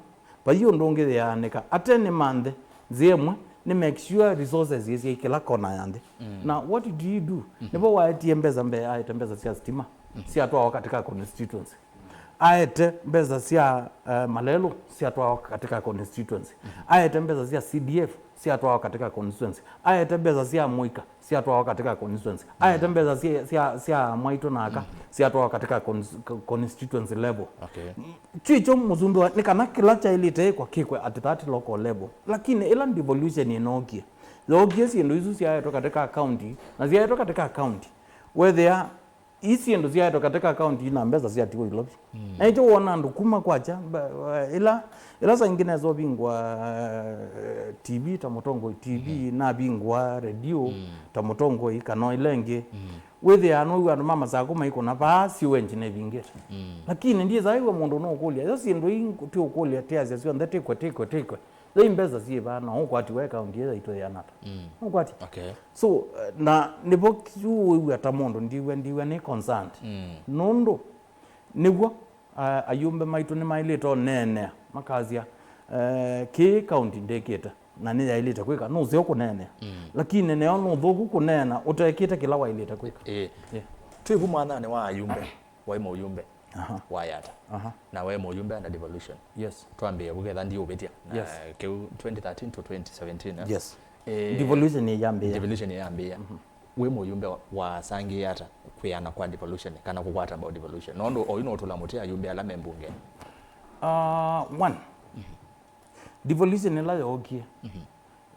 vai ũndũ ũngĩ yĩaanĩka. Ate nĩ manthe nzĩa ĩmwe, nĩ make sure resources syĩ kĩla kona ya nthĩ. Mm. Na what do you do? Mhm. Nĩvo waetie mbesa mbee, aete mbesa sya stima, Mhm. syatwawa katika constituency. Aete mbesa sya, eh, malelũ, syatwawa katika constituency. Mhm. Aete mbesa sya C D F, syatwawa katika constituency. Aete mbesa sya mũika, syatwawa katika constituency. Aete mbesa sya, sya, sya mwaitũ na aka, Mhm. syatwawa katika cons-, co-, constituency level. Okay. Kyu ĩkyo mũsumbĩ wa, nĩ kana kĩla kyaĩlĩte ĩkwa kĩkwe at that local level. Lakini ĩla devolution ĩnookie, yookie syĩndũ isu syaetwe katika county, na syaetwe katika county, wethĩa ii syĩndũ syaetwe katika county na mbesa syatiwa ilovi. Mm. Na ĩkyo wona andũ kuma kwakya, ba-, wa-, ĩla, ĩla saa ingĩ nesa ũvingwa, eh, T V ta mũtongoi, T V Mhm. navingwa redio Mm. ta mũtongoi, kana ĩla ĩngĩ. Mm. Wĩthĩaa nũiw'a andũ ma Masakũ maikũna vaa sewage nĩvingĩte. Mm. Lakini ndyĩsaa ĩw'a mũndũ nũkũlya. Yo syĩndũ ii ti ũkũlya, tiasya syonthe tikwe, tikwe, tikwe. Yai mbesa syĩ vaa, na ũkwati wa ĩkaunti ĩyo yaitũ yĩana ata? Mm. Ũkwati? Okay. So, eh, na nĩvo kyu wĩw'a ta mũndũ ndiw'a, ndiw'a nĩ concerned. Mm. Nũndũ, nĩw'o, ah, ayumbe maitũ nĩmaĩlĩte ũneenea, makasya, eh, kĩĩ kaunti ndĩkĩte, na nĩyaĩlĩte kwĩka, nũseo kũneenea. Mm. Lakini neo nũthũku kũneena ũtekĩte kĩla waĩlĩte kwĩka. Ĩĩ. Yeah. Twĩ vu mwananĩ wa ayumbe. Waĩ mũyumbe Aha. wa Yatta. Aha. Na waĩ mũyumbe under devolution. Yes. Twambĩĩe vu ketha ndiũvĩtya. Na Yes. kĩu twenty thirteen to twenty seventeen, eh? Yes. Eh, Devolution ĩyambĩĩa. Devolution ĩyambĩĩa. Mhm. Wĩ mũyumbe wa, wasangĩe ata kwĩana kwa devolution kana kũkwata about devolution? Nũndũ oyu nũtũla mũtĩ ayumbe ala me mbunge. Ah, one. Mhm. Devolution ĩla yookie, Mhm.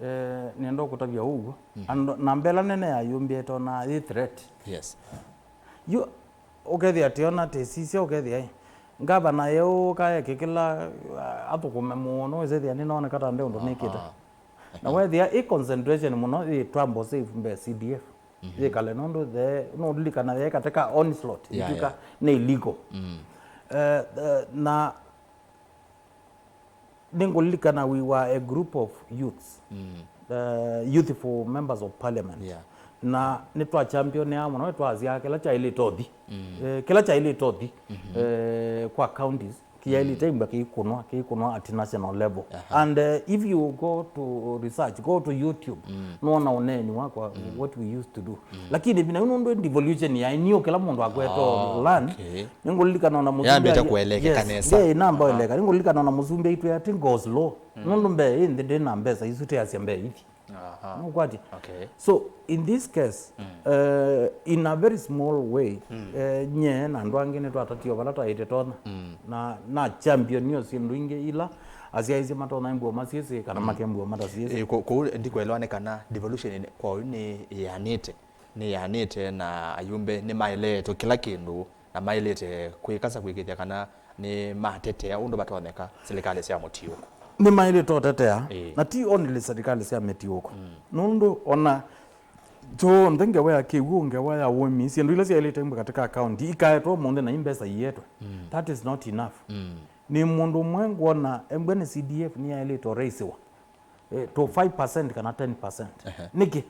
eh, nĩenda kũtavya ũguo. Mhm. Andũ, namba ĩla nene yayũmbĩte ona yĩ threat. Yes. Yu, ũkethĩa tĩona tĩsisya, ũkethĩa ĩ, ngavana yeũka eke kĩla, ah, athũkũme mũno, wĩsĩthĩa nĩnoneka ta nde ũndũ nĩkĩte. Aha. Na wethĩa ĩ concentration mũno yĩ Twambo Safe mbee C D F. Mhm. Yĩkale nũndũ the, nũlilikana yĩ katika onslaught, Yeah, ituka yeah. nĩ illegal. Mm. Eh, eh, na nĩngũlilikana we were a group of youths. Mm. uh, youthful members of parliament. Yeah. Na nĩtwa championea mũno, nĩtwasyaa kĩla kyaĩlĩte ũthi. Mm. Eh, kĩla kyaĩlĩte ũthi, eh, kwa counties, kĩyaĩlĩte imbwa kĩikũnwa, kĩikũnwa at national level. Aha. And, eh, if you go to research, go to YouTube, nũona ũneeni wakwa, what we used to do. Lakini vina nũndũ devolution ya inio kĩla mũndũ akwetwa land, okay, nĩngũlilikana ona mũsumbĩ yambĩte kuelekeka nesa. Ngai namba eleka, nĩngũlilikana ona mũsumbĩ aitwĩa ati go slow. Nũndũ mbee ĩ nthĩ ndĩ na mbesa isu teasya mbee ithi. Aha. Nũkwatya? Okay. So, in this case, eh, in a very small way, eh, nye na andũ angĩ nĩtwatatie o vala twaĩte tonya. Na, na champion nĩo syĩndũ ingĩ ila asyaĩĩsye matonya mbua masyĩsĩ kana make mbua matasyĩsĩ. Eh, kũ-, kũu ndikwelewa nĩ kana devolution kwa ũyu nĩ ĩanĩte, nĩ ĩanĩte na ayumbe nĩ maeleetwe kĩla kĩndũ na maĩlĩte kwĩkasa kwĩkĩthya kana nĩmatetea ũndũ vatonyeka silikalĩ sya mũtiũko. Nĩmaĩlĩte ũtetea, ĩĩ, na ti only silikalĩ sya mĩtiũko. Nũndũ ona kyonthe ngewa ya kĩw'ũ, ngewa ya ũĩmi, syĩndũ ila syaĩlĩte imbwe katika county ikaetwa ũmũnthĩ na imbesa ietwe. That is not enough. Nĩ mũndũ ũmwe ngwona embwe nĩ C D F nĩyaĩlĩte ũraisiwa, eh, to five percent kana ten percent. Ehe. Nĩkĩ?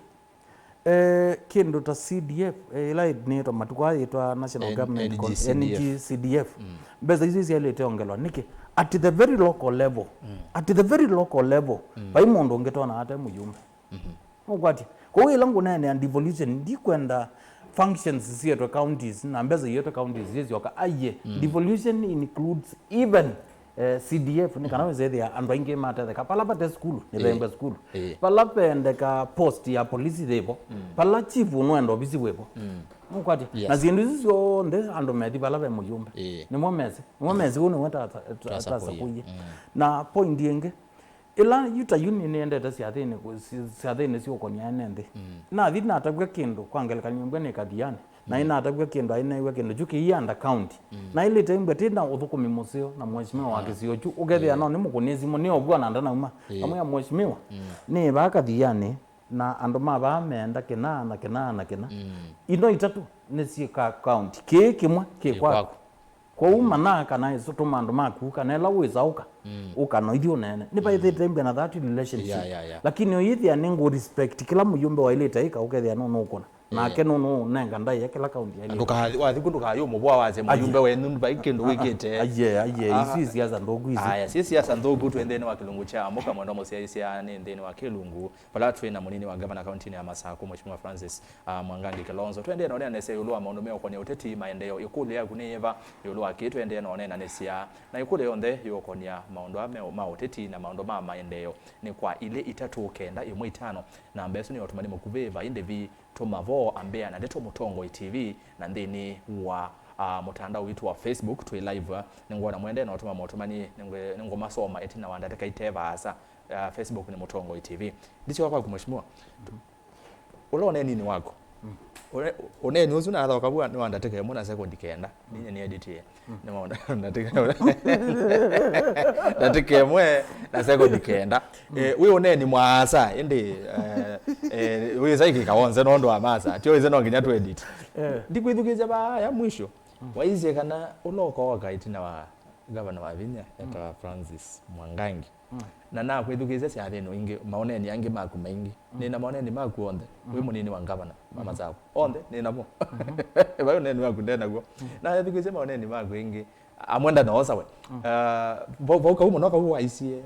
Eh, kĩndũ ta C D F, eh, ĩla nĩĩtwa matukũ aa yĩtwa National N-, Government Con-, N G C D F. N G C D F. Mbesa isu syaĩlĩte ongelwa. Nĩkĩ? At the very local level. At the very local level. Vai mũndũ ũngĩ tona ate mũyumbe. Nũkwatya? Kwoou ĩla ngũneenea devolution, ndikwenda functions sietwe counties na mbesa ietwe counties syĩsyoka. Aiye, devolution includes even eh, C D F, nĩ kana wĩsethĩa andũ aingĩ matetheka. Vala vate sukulu, nĩvembwe sukulu. Ĩĩ. Vala vendeka post ya polisi yĩvo. Vala chief ũnũenda ovisi wĩvo. Nũkwatya? Yes. Na syĩndũ isu syonthe andũ methi vala ve mũyumbe. Ĩĩ. Nĩmo mesĩ. Nĩmo mesĩ ũũ nĩwe ta, ta, ta, tasakũie. Na point ĩngĩ, ĩla yu ta yu nĩ nĩendete syathĩnĩ, syathĩnĩ syũkonia ene nthĩ. Nathi natavw'a kĩndũ kwa ngelekany'o mbwe nĩ Kathiani. Na inatavw'a kĩndũ, aineew'a kĩndũ kyu kĩianda county. Na ilĩte imbwa ti na ũthũkũmi mũseo na mheshimiwa wa kĩsio kyu, ũkethĩa no nĩmũkũnie simũ, nĩ ovw'a na ndanauma. Amwĩa, "Mheshimiwa, nĩ vaa Kathiani, na andũ ma vaa meenda kĩna na kĩna na kĩna." Ino itatũ nĩ syĩ ka county. Kĩĩ kĩmwe kĩ kwaku. Kwoou manaa kana ĩsu tũma andũ maku, kana ĩla wĩsa ũka, ũka no ithyĩ ũneene. Nĩvaĩthĩte mbia na that relationship. Yeah, yeah, yeah. Lakini ũyĩthĩa nĩ ngũ respect kĩla mũyũmbe waĩlĩte ĩka, ũkethĩa no nũkũna. Nake no nũnenga ndaĩa kĩla kaunti yaĩlĩte. Ndũka-, wathi kũ ndũkayũmũvũa wasye mũyũmbe wenyu vai kĩndũ wĩkĩte. Aiye, aiye, isu isiasa nthũku isu. Aya, si siasa nthũku twĩ nthĩnĩ wa kĩlungu kya mũka mwendwa mũsyaĩsya nĩ nthĩnĩ wa kĩlungu. Vala twĩ na mũnini wa ngavana kauntinĩ ya Masakũ, Mheshimiwa Francis, ah, Mwangangi Kilonzo. Tũendee na ũneenanĩsya ĩũlũ wa maũndũ meũkonia ũteti, maendeeo. Ĩkũlyo yaku nĩ yĩva ĩũlũ wa kĩĩ tũendee na ũneenanĩsya? Na ĩkũlyo yonthe yũkonia maũndũ aa me-, ma ũteti na maũndũ ma maendeeo nĩ kwa ilĩ itatũ kenda ĩmwe itano. Namba ĩsu nĩ ũtũmani mũkuvĩ va ĩndĩ vi tũma vo ambĩa na Ndeto Mũtongoi T V na nthĩnĩ wa, ah, mũtandao witũ wa Facebook twĩ live. Nĩngwona mwendee na ũtũma motũmani, nĩngwe-, nĩngũmasoma ĩtina wa ndatĩka ite vaasa. Ah, Facebook nĩ Mũtongoi T V. Ndisyoka kwaku, Mheshimiwa. Ũla ũneeninĩ waku. Mm. Ũne-, ũneeni ũsu nathoka vua nĩ wa ndatĩka ĩmwe na sekondi kenda. Ninye nĩ editie. Mm. Nĩ maũndũ ndatĩka ĩmwe. Ndatĩka ĩmwe na sekondi kenda. Mm. Eh, wĩ ũneeni mwaasa, ĩndĩ, eh, eh, wĩsa ĩkĩka wonse nũndũ wa masa. Tio wĩse no nginya tũ edit. Eh. Ndikwĩthukĩĩsya vaa ya mwisho. Mm. Waisye kana ũla ũkooka ĩtina wa Gavana wa vinya etawa Francis Mwangangi. Mm. Na nakwĩthukĩĩsya syathĩnĩ ingĩ, maoneni angĩ maku maingĩ. Mm. Nĩ na maoneni maku onthe. Wĩ mũnini wa ngavana, Mama Sako. Onthe, nĩ namo. Vai ũneni waku ndenaw'o. Mm. Na ethukĩĩsya maoneni maku ĩngĩ, amwe ndanoosa we. Mm. Ah, vau, vau kau mũno kau waisie,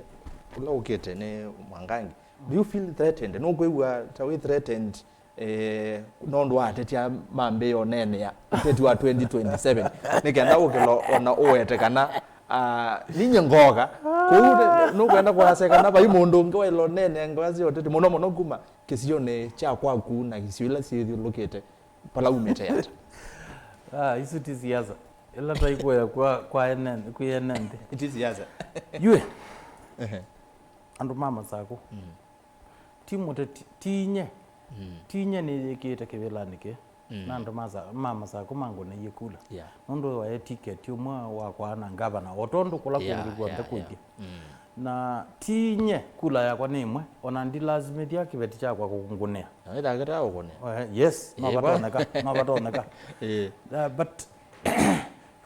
ũla ũkĩte nĩ Mwangangi. Do you feel threatened? Nũkwĩw'a ta wĩ threatened eh, nũndũ wa ateti a mambĩĩa ũneenea ũteti wa twenty twenty-seven, nĩ kenda ũkĩla ona ũwete kana, ah, ninye ngoka kũu, nĩ-, nũkwenda kwasya kana vai mũndũ ũngĩ waĩle ũneenea ngewa sya ũteti, mũno mũno kuma kĩsionĩ kya kwaku na isio ila syĩthyũlũkĩte vala umĩte ata? Ah, isu ti siasa. Ila taikuya kwa, kwa ene, kwĩ ene nthĩ. Ti siasa. Yue. Ehe. Andũ ma Masakũ. Mm. Ti mũteti, ti inye. Mm. Ti inye nĩyĩkĩĩte kĩvĩlanĩ kĩĩ. Mm. Na andũ ma Sa-, ma Masakũ mangũneie kula. Yeah. Nũndũ waĩ tiketi ũmwe wakwa na ngavana, o tondũ kũla kũngĩ kuonthe kũithi. Mm. Na ti inye kula yakwa nĩ ĩmwe, ona ndilasimĩthya kĩveti kyakwa kũngũnĩa. Na wĩthagĩta ũkũnĩa. Eh, yes, no vatonyeka, no vatonyeka. Eh. Uh, but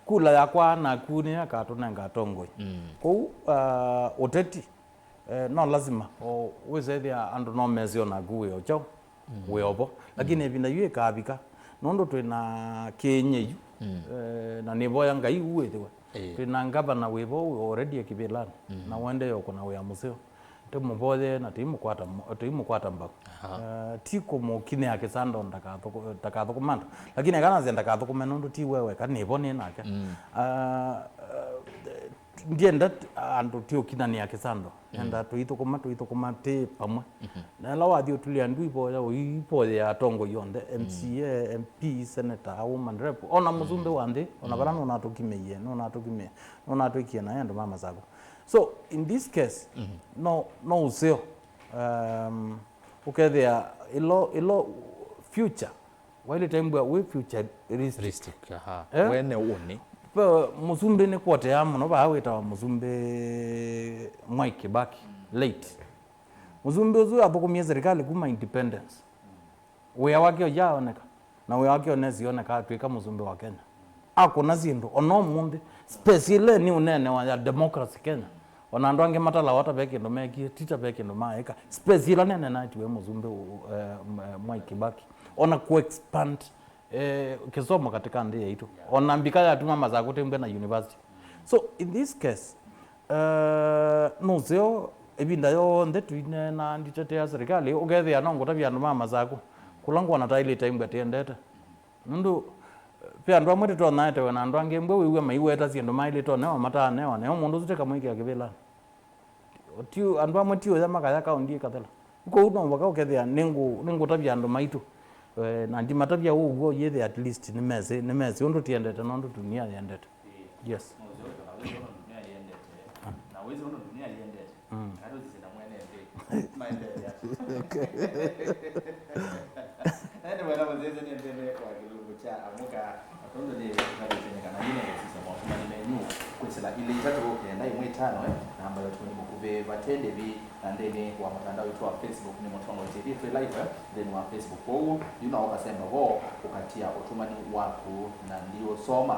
kula yakwa naku nĩyo ĩkatũnenga atongoi. Mm. Kwoou, uh, ũteti Eh, no lazima, o, wĩsethĩa andũ no mesĩ o naku wĩ o kyaũ, wĩ o vo. Lakini ĩvinda yu ĩkavika, nũndũ twĩ na kĩnyĩ yu, eh, na nĩvoya Ngai ũu wĩthĩwe. Ĩĩ. Twĩ na ngavana wĩ vo already e kĩvĩlanĩ, na ũendee o kũna wĩa mũseo. Tũmũvoye na tũimũkwata mo-, tũimũkwata mbau. Aha. Eh, ti kũmũkinĩa kĩsando ndakathũkũ-, ndakathũkũma andũ. Lakini akanasya ndakathũkũme nũndũ ti we weka, nĩ vo nĩ nake. Ah, eh, ndienda t-, andũ ti ũkinanĩa kĩsando. Nenda tũithũkũma, tũithũkũma tĩ pamwe. Na ĩla wathi ũtulĩa ndu ivoya, ũivoyea atongoi onthe, M C A, M P, senator, woman rep, ona mũsumbĩ wa nthĩ, ona vala nũnatũkimĩie, nũnatũkimĩe, nũnatwĩkie naĩ andũ ma Masakũ. So, in this case, no, no ũseo, um, ũkethĩa ĩlo, ĩlo future, wailĩte mbua wĩ futuristic. Ristic, aha. Eh? Wene ũnĩ. Pe mũsumbĩ nĩ kwotea mũno vaa wĩtawa mũsumbĩ Mwai Kibaki, late. Mũsumbĩ ũsu athũkũmie serikali kuma independence. Wĩa wake ũyaoneka, na wĩa wake ũnesi oneka atw'ĩka mũsumbĩ wa Kenya. Akũna syĩndũ, ona ũmũnthĩ, space ĩla nĩ ũneenewa ya democracy Kenya. Ona andũ angĩ matalawa ta ve kĩndũ mekie, ti ta ve kĩndũ maaĩka. Space ĩla neenenaĩtye wĩ mũsumbĩ, eh, Mwai Kibaki. Ona ku expand, eh, kĩsomo katika nthĩ yaitũ. Ona mbika yatuma Masakũ tembwe na university. So, in this case, eh, nũseo ĩvinda yonthe tũineena nditetea serikali, ũkethĩa no ngũtavya andũ ma Masakũ, kũla ngwona taĩlĩte imbwa tiendete. Nũndũ, eh, ve andũ amwe tũtonya etewe na andũ angĩ mbwe wĩw'a maiweta syĩndũ maĩlĩte ũnewa mataanewa, neo mũndũ ũsu tĩkamwĩkĩa kĩvĩlanĩ. Ti, andũ amwe ti ũya makaya kaũndi ĩkathela. Kwoou no mũvaka ũkethĩa nĩngũ-, nĩngũtavya andũ maitũ. Eh, na ndimatavya ũw'o yĩthĩa at least nĩmesĩ, nĩmesĩ ũndũ tiendete nũndũ dunia yendete. Yes. Anyway, na mũsyaĩĩsya nĩ mbene kwa kĩlungu kya amũka, na tondũ nĩ ngalĩtene kana nĩna kũsisya motũmani menyu kwĩsĩla ilĩ itatũ kenda ĩmwe ĩtano, eh, namba ya ũtũmani mũkuvĩ vate ndĩvi, na nthĩnĩ wa mũtandao witũ wa Facebook nĩ Mũtongoi T V twĩ live, eh, nthĩnĩ wa Facebook. Kwoou yu na ũkasemba vo ũkatia ũtũmani waku na ndiũsoma.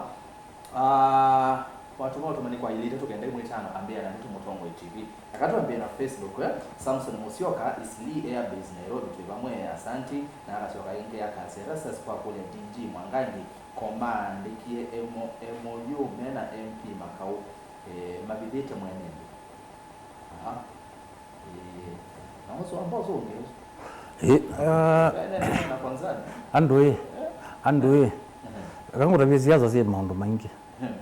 Ah, watũma ũtũmani kwa ilĩ itatũ kenda ĩmwe ĩtano, ambĩa na ndeto Mũtongoi T V. Aka twambĩe na Facebook, eh? Samson Musyoka, Eastleigh Air Base, Nairobi, twĩ vamwe, asanti. Na akasyoka ĩngĩ akasya, Erastus kwakũlya D G Mwangangi, ko maandĩkie M O, M O U me na M P Makau, eh, mavithĩte mwene nthĩ. Aha. Eh, na ũsu wamba ũsu ũngĩ ũsu. Eh, ah, andũ ĩ, andũ ĩ, eka ngũtavye siasa syĩ maũndũ maingĩ.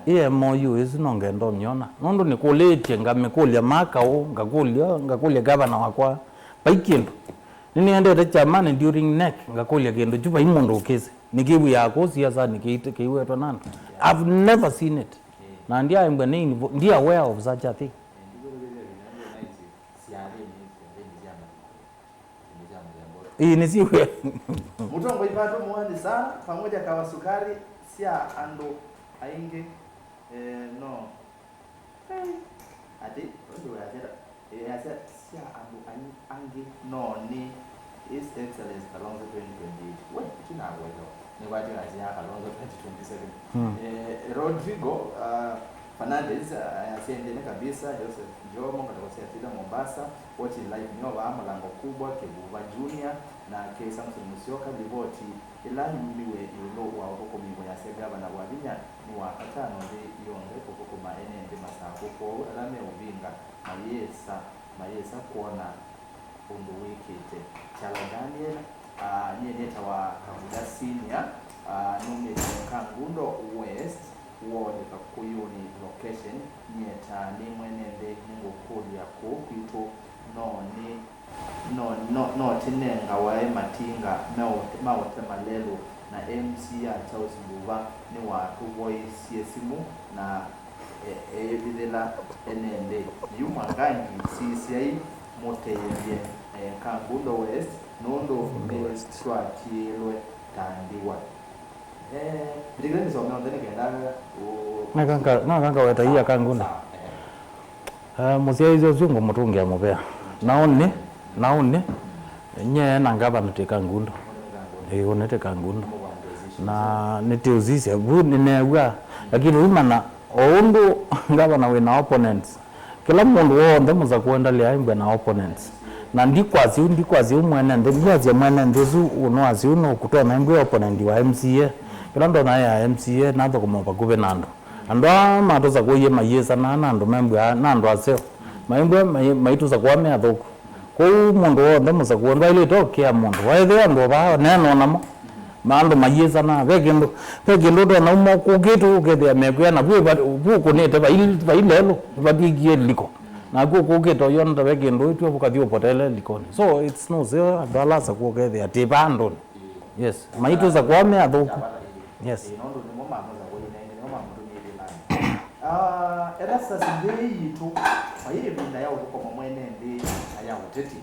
Ĩ M O U ĩsu no ngenda ũmyona. Nũndũ nĩkũlĩtye, ngamĩkũlya ma kaũ, ngakũlya, ngakũlya gavana wakwa, vai kĩndũ. Nĩnĩendete kyamani during NEC, ngakũlya kĩndũ kyu, vai mũndũ ũkĩsĩ. Nĩkĩw'ĩaa kũu siasanĩ kĩiwetwa na andũ. I've never seen it. Na ndiaembwa nĩ invo-, ndi aware of such a thing. Ĩĩ, nĩsiwe. Mũtongoi vatũ mũanĩ saa pamoja kawa sukari sya andũ aingĩ, eh, no. Hey. Ati, ũndũ yasya, eh, yasya sya andũ ai-, angĩ no nĩ His Excellency Kalonzo twenty twenty-eight. We, itina wetho. Nĩkwatĩkasya Kalonzo twenty twenty-seven. Eh, Rodrigo, ah, Fernandez, ah, asya nthĩnĩ kabisa, Joseph Jomo, Ngatako sya Tila Mombasa, watching live nĩo vaa Mũlango Kubwa, Kĩvuva Junior, nake Samson Musyoka, livoti ĩla yumiw'e ĩũlũ wa ũthũkũmi wĩasya gavana wa vinya nĩ wa katano nthĩ yonthe kũthũkũma ene nthĩ Masakũ, kwoou ala me ũvinga mayĩsa, mayĩsa kwona ũndũ wĩkĩte. Kyalo Daniel, ah, nyie nĩtawa Kavuda Senior, ah, numĩte Kangundo West, ward Kakuyuni location. Nyie ta nĩ mwene nthĩ nĩngũkũlya kũũ kwitũ no nĩ, no, no, no tinengawae matinga meũte-, maũtema lelũ, na M C A Charles Mbuva nĩwatũvoisye simũ na e-, eĩvithĩla ene nthĩ. Yu Mwangangi, sisyai mũteethye, eh, Kangundo West, nũndũ nĩtwatiĩlwe ta ndiwa. Eh, mbĩtĩkĩle nĩsome onthe nĩ kenda ũ-, Naka nga-, naka ngaweta ii ya Kangundo. Sawa, eh. Eh, mũsyaĩĩsya ũsu ngũmũtũngĩa mũvea. Naũnĩ, naũnĩ, nyie na ngavana twĩ Kangundo. Ĩĩ, ũnĩ twĩ Kangundo. Na nĩtĩũsisya, vu nĩneew'a, lakini umana, o ũndũ ngavana wĩ na opponents, Kĩla mũndũ w'onthe mũsakũe ndalĩ aimbwe na opponents. Na ndikwasya ũu, ndikwasya ũu mwene nthĩ, ndiasya mwene nthĩ ũsu ũnũasya ũu nũkũtonya aimbwe opponent wa M C A. Kĩla ndonya ya M C A nathũkũma vakuvĩ na andũ. Andũ aa matũsakũie mayĩsanaa na andũ membw'aa na andũ aseo. Maimbwe mai-, maitũsakũa me athũku. Kwoou mũndũ w'onthe mũsakũe ndwaĩlĩte ũkĩa mũndũ. Waĩthĩa andũ vaa neena namo. Ma andũ mayĩsanaa, ve kĩndũ, ve kĩndũ ũtonya uma kũkĩte ũkethĩa mekwĩa na vu va-, vu ũkũnĩte vai, vai lelũ, vatw'ĩkie liko. Naku ũkũkĩte ũyona ta ve kĩndũ wĩtw'a ũkathi ũpotele likoni. So it's no seo andũ ala asakũa ũkethĩa tĩ vaa andũnĩ. Yes, maitũsakũa me athũku. Yes. Ĩĩ, nũndũ nĩmo mamũsakũie na ĩndĩ nĩmo mamũtũmĩie thĩnanĩ. Ah, Erastus, nthĩ yitũ, vai ĩvinda ya ũthũkũma mwene nthĩ na ya ũteti.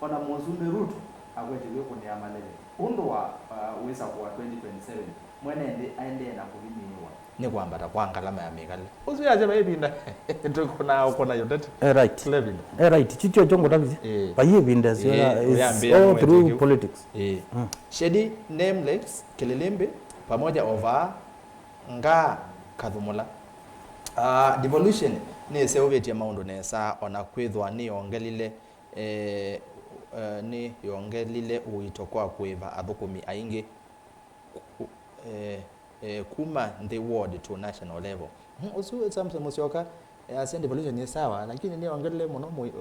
O na Mũsumbĩ Ruto akwete kwĩkũnĩa maleve ũndũ wa, ah, wĩsakũa twenty twenty-seven, mwene nthĩ aendee na kũvinyĩĩwa. Nĩ kwambata kwa ngalama ya mĩkalĩle. Ũsu yasya vai ĩvinda tũkũnaa ũkũna ũteti. Eh, right. Kĩla ĩvinda. Eh, right. Kyu kyokyo ngũtavisye. Ĩĩ. Vai ĩvinda syo. Ĩĩ, ya, it's ũyambĩĩa all mwete through kĩu. Politics. Ĩĩ. Mm. Shedi, Nameless, Kĩlĩlĩmbĩ, pamoja over Ngaa Kathumula. Ah, devolution nĩseũvĩtye maũndũ nesa, o na kwĩthwa nĩyongelile, eh, eh, nĩyongelile ũito kwa kũĩva athũkũmi aingĩ ku-, eh, eh, kuma nthĩ ward to national level. Mhm, ũsu Samson Musyoka, eh, asya devolution nĩ sawa, lakini nĩyongelile mũno mũi-,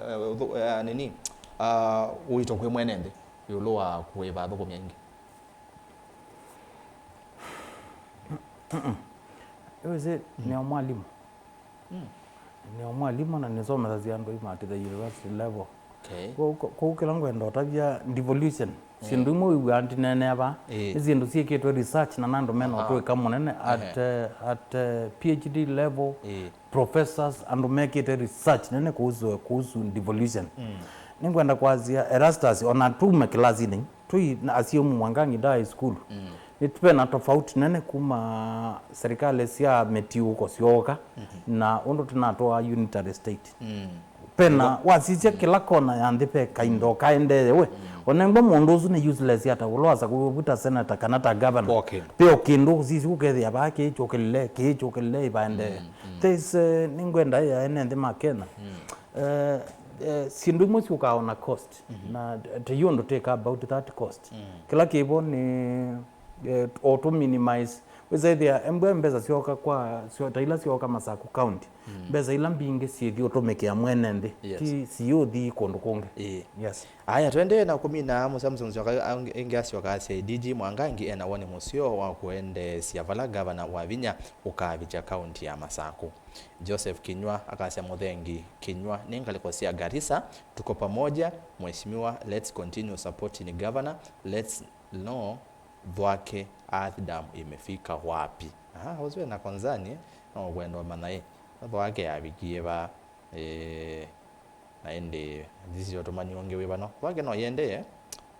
eh, ũthũ-, eh, nini, ah, ũito kwĩ mwene nthĩ ĩũlũ wa kũĩva athũkũmi aingĩ. Wĩsĩ, nĩ o mwalimũ. Mm. Nĩ o mwalimũ na nĩsomethasya andũ aima at the university level. Okay. Kwoou, kwoou kĩla ngwenda ũtavya devolution, syĩndũ imwe wĩw'aa ndineenea vaa, ĩĩ, nĩ syĩndũ syĩkĩtwe research na nandũ mena, aha, ũtũĩka mũnene at, ehe, eh, at, eh, P H D level, ĩĩ, professors, andũ mekĩte research nene kuhusu, kuhusu devolution. Mm. Nĩngwenda kwasya Erastus, ona tume kĩlasinĩ, tũi na asyai mu Mwangangi High School. Mm. Nĩ ve na tofauti nene kuma serikali sya mĩtiũko syooka, mhm, na ũndũ tũnatwaa unitary state. Mm. Ve na wasisya kĩla kona ya nthĩ ve kaindo kaendee we. Mm. Onengwa mũndũ ũsu nĩ useless ata, ũla wasa kũvuta senator kana ta governor. Ve o kĩndũ ũsisya ũkethĩa vaa kĩĩ kyũkĩlile, kĩĩ kyũkĩlile ivaendee. Mm, mm. There's, eh, nĩngwenda ĩ ene nthĩ ma Kenya. Mm. Eh, eh, syĩndũ imwe syũkaa on a cost. Mhm. Na, eh, tũi ũndũ twĩka about that cost. Mm. Kĩla kĩvo nĩ, eh, o tũ minimize. Wĩsaĩthĩa embwe mbesa syoka kwa, syo-, ta ila syoka Masaku County. Mm. Mbesa ila mbingĩ syĩthi ũtũmĩkĩa mwene nthĩ. Yes. Ti siũthi kũndũ kũngĩ. Ĩĩ. Yes. Aya, tũendee na kũmina, Samson Musyoka ĩngĩ asyoka asya, D G Mwangangi ena woni mũseo wa kũendeesya vala gavana wa vinya ũkavikya kaunti ya Masaku. Joseph Kinyua akasya, Mũthengi Kinyua, nĩ ngalĩko sya Garissa, tuko pamoja, mheshimiwa, let's continue supporting governor, let's know Thwake Earth Dam imefika wapi? Aha, ũsu ena concern, eh? No ũkwenda ũmanya, eh? Thwake yavikie va? Eh, na ĩndĩ this is ũtũmani ũngĩ wĩ vano. Thwake no yĩendee,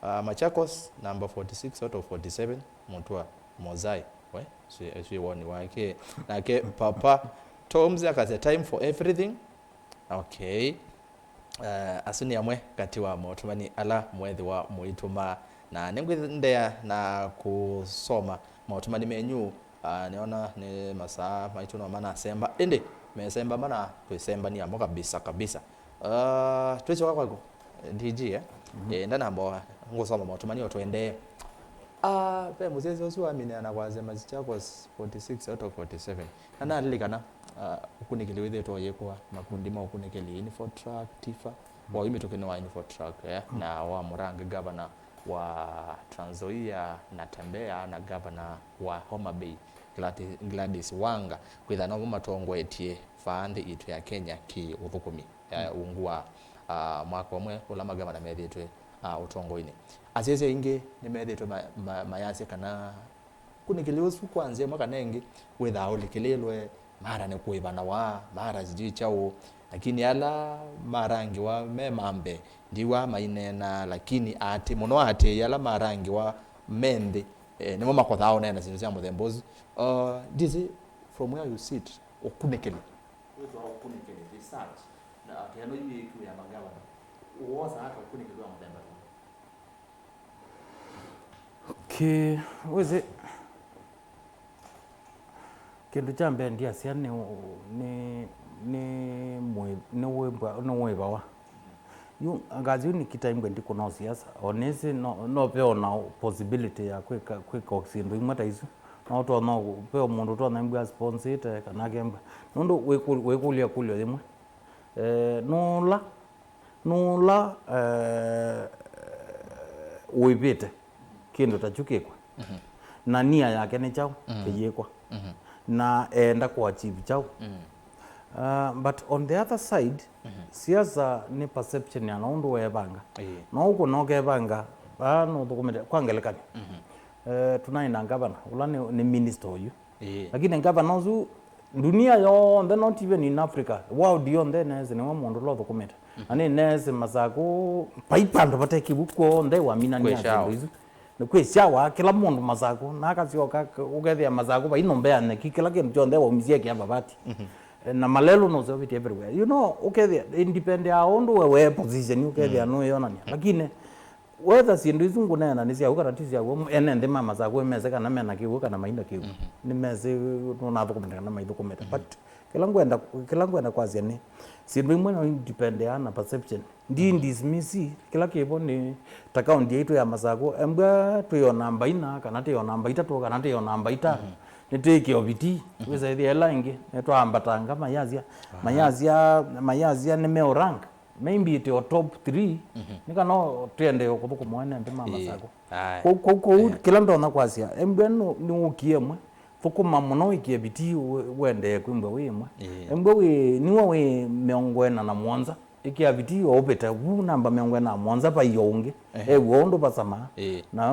ah, Machakos, number forty-six out of forty-seven, Mũtua Mozai. We, swi, swi woni wake. Nake Papa Toms akasya, time for everything. Okay. Eh, asu nĩ amwe katĩ wa maũtũmani ala mwethĩwa mũitũma, na nĩngwĩendeea na kũsoma maũtũmani menyu. Ah, nĩona nĩ masaa maitũ no manasemba, ĩndĩ mesemba mana twĩsembania mo kabisa kabisa. Ah, twĩsyoka kwaku, D G, eh? Mhm. Eh, ndanamba ngũsoma maũtũmani o tũendee. Ah, ve mũsyaĩĩsya ũsu waminĩa na kwasya Machakos forty-six out of forty-seven. Na nalilikana, ah, ũkunĩkĩli wĩthĩĩtwe ũyĩkwa, makundi ma ũkunĩkĩli, Infotrak, Tifa, mm, wa yu mĩtũkĩ nĩ wa Infotrak, eh, mm, na wa Mũrangi, gavana wa Trans Nzoia, Natembeya, na gavana wa Homa Bay, Gladys, Gladys Wanga, kwĩthana nĩmo matongoetye vaa nthĩ itũ ya Kenya kĩ ũthũkũmi, eh, mm, ungu wa, ah, mwaka ũmwe ũla magavana methĩĩtwe, ah, ũtongoinĩ. Asyaĩĩsya aingĩ nĩmethĩĩtwe ma-, ma-, mayasya kana ũkunĩkĩli ũsu kwa nzĩa ĩmwe kana ĩngĩ wĩthaa ũlikĩlĩlwe, mara nĩ kũĩvanawa, mara sijui kyaũ, lakini ala marangĩwa me mambe, ndiw'aa maineena, lakini aatĩ-, mũno aatĩĩi ala marangĩwa me nthĩ, eh, nĩmo makothaa ũneena syĩndũ sya mũthemba ũsu. Uh, D C, from where you sit, ũkunĩkĩli? Wĩthwa ũkunĩkĩli, research, na kĩano yu yĩkiwe ya magavana, wosa ata ũkunĩkĩli wa mũthemba ta ũũ? Kĩ-, wĩsĩ, kĩndũ kya mbee ndiasya nĩ, nĩ Nĩ mwĩ-, nĩ wĩmbwa-, nĩ wĩvawa. Yu, ngazi yu nĩkitaimbwe ndikũna siasa. O nĩsĩ no, no ve ona possibility ya kwĩka, kwĩka syĩndũ imwe ta isu. No ũtonya, ve mũndũ ũtonya imbwa sponsite kana akembwa. Nũndũ wĩkũ-, wĩkũlya kũlyo yĩmwe. Eh, nũla, nũla, eh, ũĩvĩte kĩndũ ta kyu kĩkwa. Mhm. Na nia yake nĩ kyaũ? Mhm. Kĩyĩkwa. Mhm. Na eenda kũ achieve kyaũ? Mhm. Uh, but on the other side, mhm, siasa nĩ perception ya na ũndũ weevanga. Ĩĩ. No ũkũna ũkevanga, aa nũthũkũmĩte, kwa ngelekany'o. Mhm. Eh, tunaĩ na ngavana, ũla nĩ, nĩ minister ũyu. Ĩĩ. Lakini ngavana ũsu, dunia yonthe, not even in Africa, world yonthe nĩnĩsĩ nĩwe mũndũ ũla ũthũkũmĩte. Mhm. Na nĩnĩsĩ Masakũ, vai vandũ vate kĩw'ũ kwonthe waminania syĩndũ isu. Nĩ kwĩ syawa, kĩla mũndũ Masakũ, na akasyoka, ũkethĩa Masakũ, vai nyũmba ya nyeki, kĩla kĩndũ kyonthe waumisye kĩa mavati. Mhm. Eh, na malelũ nũseũvĩtye everywhere. You know, ũkethĩa, independent ya ũndũ we, we position, ũkethĩa, mm, nũyonania. Lakini, whether syĩndũ isu ngũneena nĩ sya w'o kana ti sya w'o, ene nthĩ ma Masakũ mese kana mena kĩw'ũ kana maina kĩw'ũ. Mhm. Nĩmesĩ nũnathũkũmĩte kana maithũkũmĩte. Mhm. But kĩla ngwenda, kĩla ngwenda kwasya nĩ, syĩndũ imwe no independent na perception. Ndi dismiss kĩla kĩvo nĩ ta kaunti yaitũ ya Masakũ. Embwa twĩ o namba ina, kana twĩ o namba itatũ, kana twĩ o namba itano. Mhm. Nĩtwĩkĩo vitii. Mhm. Wĩsa ĩthĩa ĩla ĩngĩ, nĩtwaambatanga mayasya. Aha. Mayasya, mayasya nĩ meo rank. Maybe twĩ o top three, mhm, nĩ kana twĩendee kũthũkũma ene nthĩ ma, ĩĩ, Masakũ. Aye. Kũu, kũu, kũu, aye, kĩla ndonya kwasya, embwa nũ-, nĩwũkie ĩmwe, thũkũma mũno wĩkĩe vitii we-, wendee kwĩmbwa wĩ ĩmwe. Ĩĩ. Embwa wĩ, niwe wĩ mĩongo ĩna na mũonza, ĩkĩa vitii o ũvĩte vu namba mĩongo ĩna na mũonza vai o ũngĩ. Ehe. Ew'a ũndũ vasamaa. Ĩĩ. Na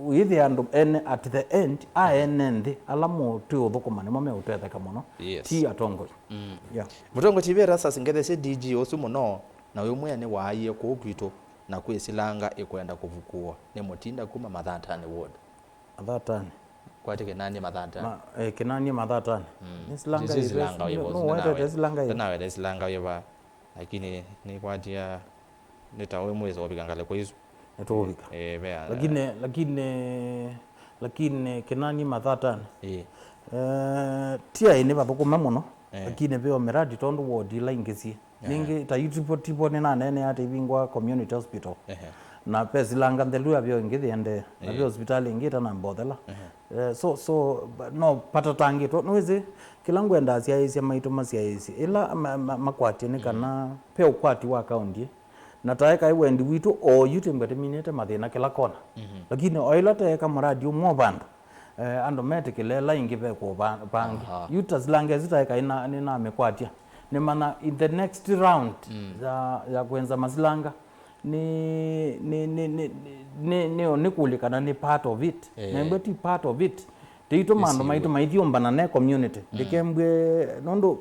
wĩthĩa andũ ene at the end, a ene nthĩ, ala mo twĩ ũthũkũma nĩmo meũtetheka mũno. Yes. Ti atongoi. Mm. Yeah. Mũtongoi Tivia Erastus, ngethesye D G ũsu mũno, na wĩ mwĩanĩ waaie kũu kwitũ, na kwĩsilanga ĩkwenda kũvukũwa nĩ Mũtinda kuma Mathatani Ward. Mathatani. Kwatĩ Kĩnani Mathatani. Ma-, eh, Kĩnani Mathatani. Mm. Nĩ silanga, ĩsu yĩva silanga ĩsu? Wĩva, nũ-, nũwetete silanga yĩva? Nĩnawete silanga yĩva, lakini nĩkwatia nĩ ta wĩ mwĩso ũvika ngalĩko isu. Nĩtũũvika. Eh, vea. Lakini, lakini, lakini Kĩnani Mathatani. Ĩĩ. Eh, ti aĩ nĩ vathũkũme mũno, eh, lakini veo miradi tondũ ward ila ingĩ syĩ. Ehe. Ningĩ ta yu tipo, tipo nĩnaneenea atĩ ivingwa community hospital. Ehe. Na ve silanga nthelu ya veo ĩngĩ yĩendee. Na, ĩĩ, ve hospital ĩngĩ ĩtanamba ũthela. Ehe. Eh, so, so, ba-, no patatangĩtwe. Nĩwĩsĩ, kĩla ngwenda asyaĩĩsya maitũ masyaĩĩsye. Ĩla ma-, ma-, makwatye nĩ, mm, kana ve ũkwati wa kaunti. Na taeka ĩ wendi witũ, o yu twĩmbwa tũminĩte mathĩna kĩla kona. Mhm. Lakini o ĩla teeka mũradi ũmwe o vandũ, eh, andũ metĩkĩle ĩla ĩngĩ ve kũva-, vangĩ. Aha. Yu ta silanga ĩsu taeka ĩna-, nĩnamĩkwatya. Nĩmanya in the next round, mm, ya, ya kwenza masilanga, nĩ, nĩ, nĩ, nĩ, nĩ, nĩ, nĩkũlĩkana nĩ part of it. Eh. Na ĩmbwa ti part of it. Tĩitũma andũ maitũ maithyũmbana ne community. Mm. Ndikembwe, nũndũ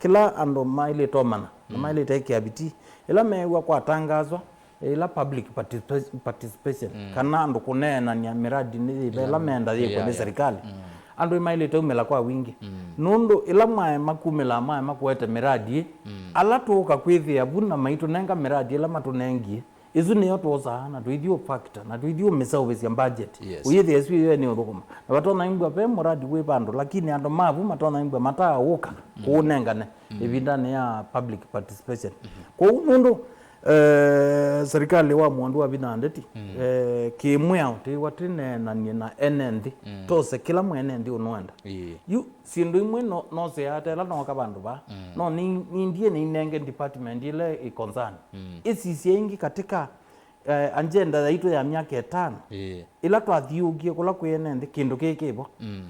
kĩla andũ maĩlĩte omana, na, mm, maĩlĩte ĩkĩa vitii. Ĩla meew'a kwatangaswa, ĩla public participa-, participation, mm, kana andũ kũneenany'a miradi nĩ yĩva ĩla, ĩla menda yĩkwe, yeah, nĩ, yeah, serikali. Mm. Andũ nĩmaĩlĩte umĩla kwa wingĩ. Mm. Nũndũ ĩla mwaema kumĩla, mwaema kũete miradi ĩ, mm, ala tũũka kwĩthĩa vu na maitũnenga miradi ĩla matũnengie, ĩsu nĩyo twosaa na tũithyũ factor, na tũithyũ mĩseũvĩsya budget. Yes. Ũyĩthĩa ĩsu ĩyo nĩ ũthũkũma. Na vatonya imbwa ve mũradi wĩ vandũ, lakini andũ mavu matonya imbwa mataũka, mm, kũũnengane, mm, ĩvindanĩ ya public participation. Mm-hmm. Kwoou nũndũ, eh, serikali wa mũndũ wa vinya ndeti, mm, eh, kĩmwĩao, tĩwa tĩneenanie na ene nthĩ, mm, tose kĩla mwene nthĩ ũnũenda. Ĩĩ. Yu, syĩndũ imwe no, no syaatela nooka vandũ vaa. Mm. No ni, nindie nĩinenge department ĩla ĩ concern. Mm. Ĩsisye ĩngĩ katika, eh, agenda yaitũ ya myaka ĩtano. Ĩĩ. Ĩla twathiũkie kũla kwĩ ene nthĩ, kĩndũ kĩĩ kĩvo. Mm.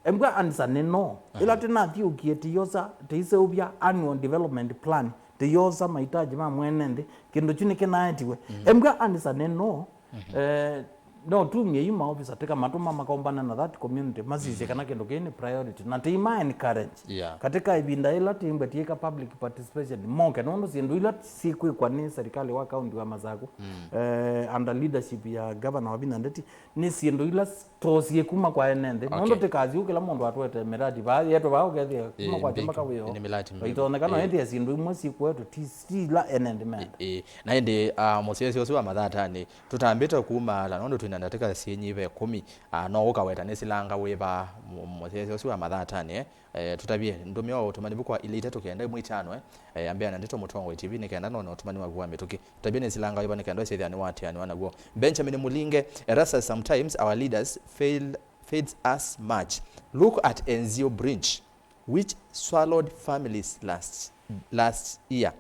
Embwa anisa nĩ no. Aha. Ĩla tĩnathiũkie tĩyosa, tĩiseũvya annual development plan, tĩyosa mahitaji ma mwene nthĩ, kĩndũ kyu nĩkĩnaetiwe. Mm. Embwa anisa nĩ no. Mhm. Eh, no tumie yu maofisa tĩkamatũma makombane na that community, masisye, mhm, kana kĩndũ kĩĩ nĩ priority. Na tĩima encourage. Yeah. Katika ĩvinda ĩla tĩimbwa tiĩka public participation, moke, nũndũ syĩndũ ila syĩkwĩkwa nĩ serikali wa kaunti wa Masakũ, mm, eh, under leadership ya Governor Wavinya Ndeti, nĩ syĩndũ ila s-, toosie kuma kwa ene nthĩ. Okay. Nũndũ tĩkathiĩ kĩla mũndũ atwete miradi vaa, yetwe vaa ũkethĩa kuma, ĩĩ, kwa nthĩ mpaka wĩoo. Nĩ miradi mĩingĩ. Vaitonyeka no, ĩĩ, ĩthĩa syĩndũ imwe syĩkwetwe ti, ti ila ene nthĩ menda. Ĩĩ, ĩĩ. Na ĩndĩ, ah, mũsyaĩĩsya ũsu wa Mathatanĩ, tũtambĩte kumaala nũndũ twĩna ndatĩka syĩnyiva ĩkũmi, ah, no ũkaweta nĩsilanga wĩva mu-, mũsyaĩĩsya ũsu wa mathatanĩ, eh? Eh, tũtavye, ndũmĩa o ũtũmani vu kwa ilĩ itatũ kenda ĩmwe itano, eh? Eh, ambĩa na ndeto Mũtongoi T V nĩ kenda none ũtũmani waku wa mĩtũkĩ. Tũtavye nĩsilanga wĩva nĩ kenda ũsĩthĩa nĩwateanĩwa naw'o. Benjamin Mulinge, Erastus, sometimes our leaders fail, fails us much. Look at Enzio Bridge, which swallowed families last, last year.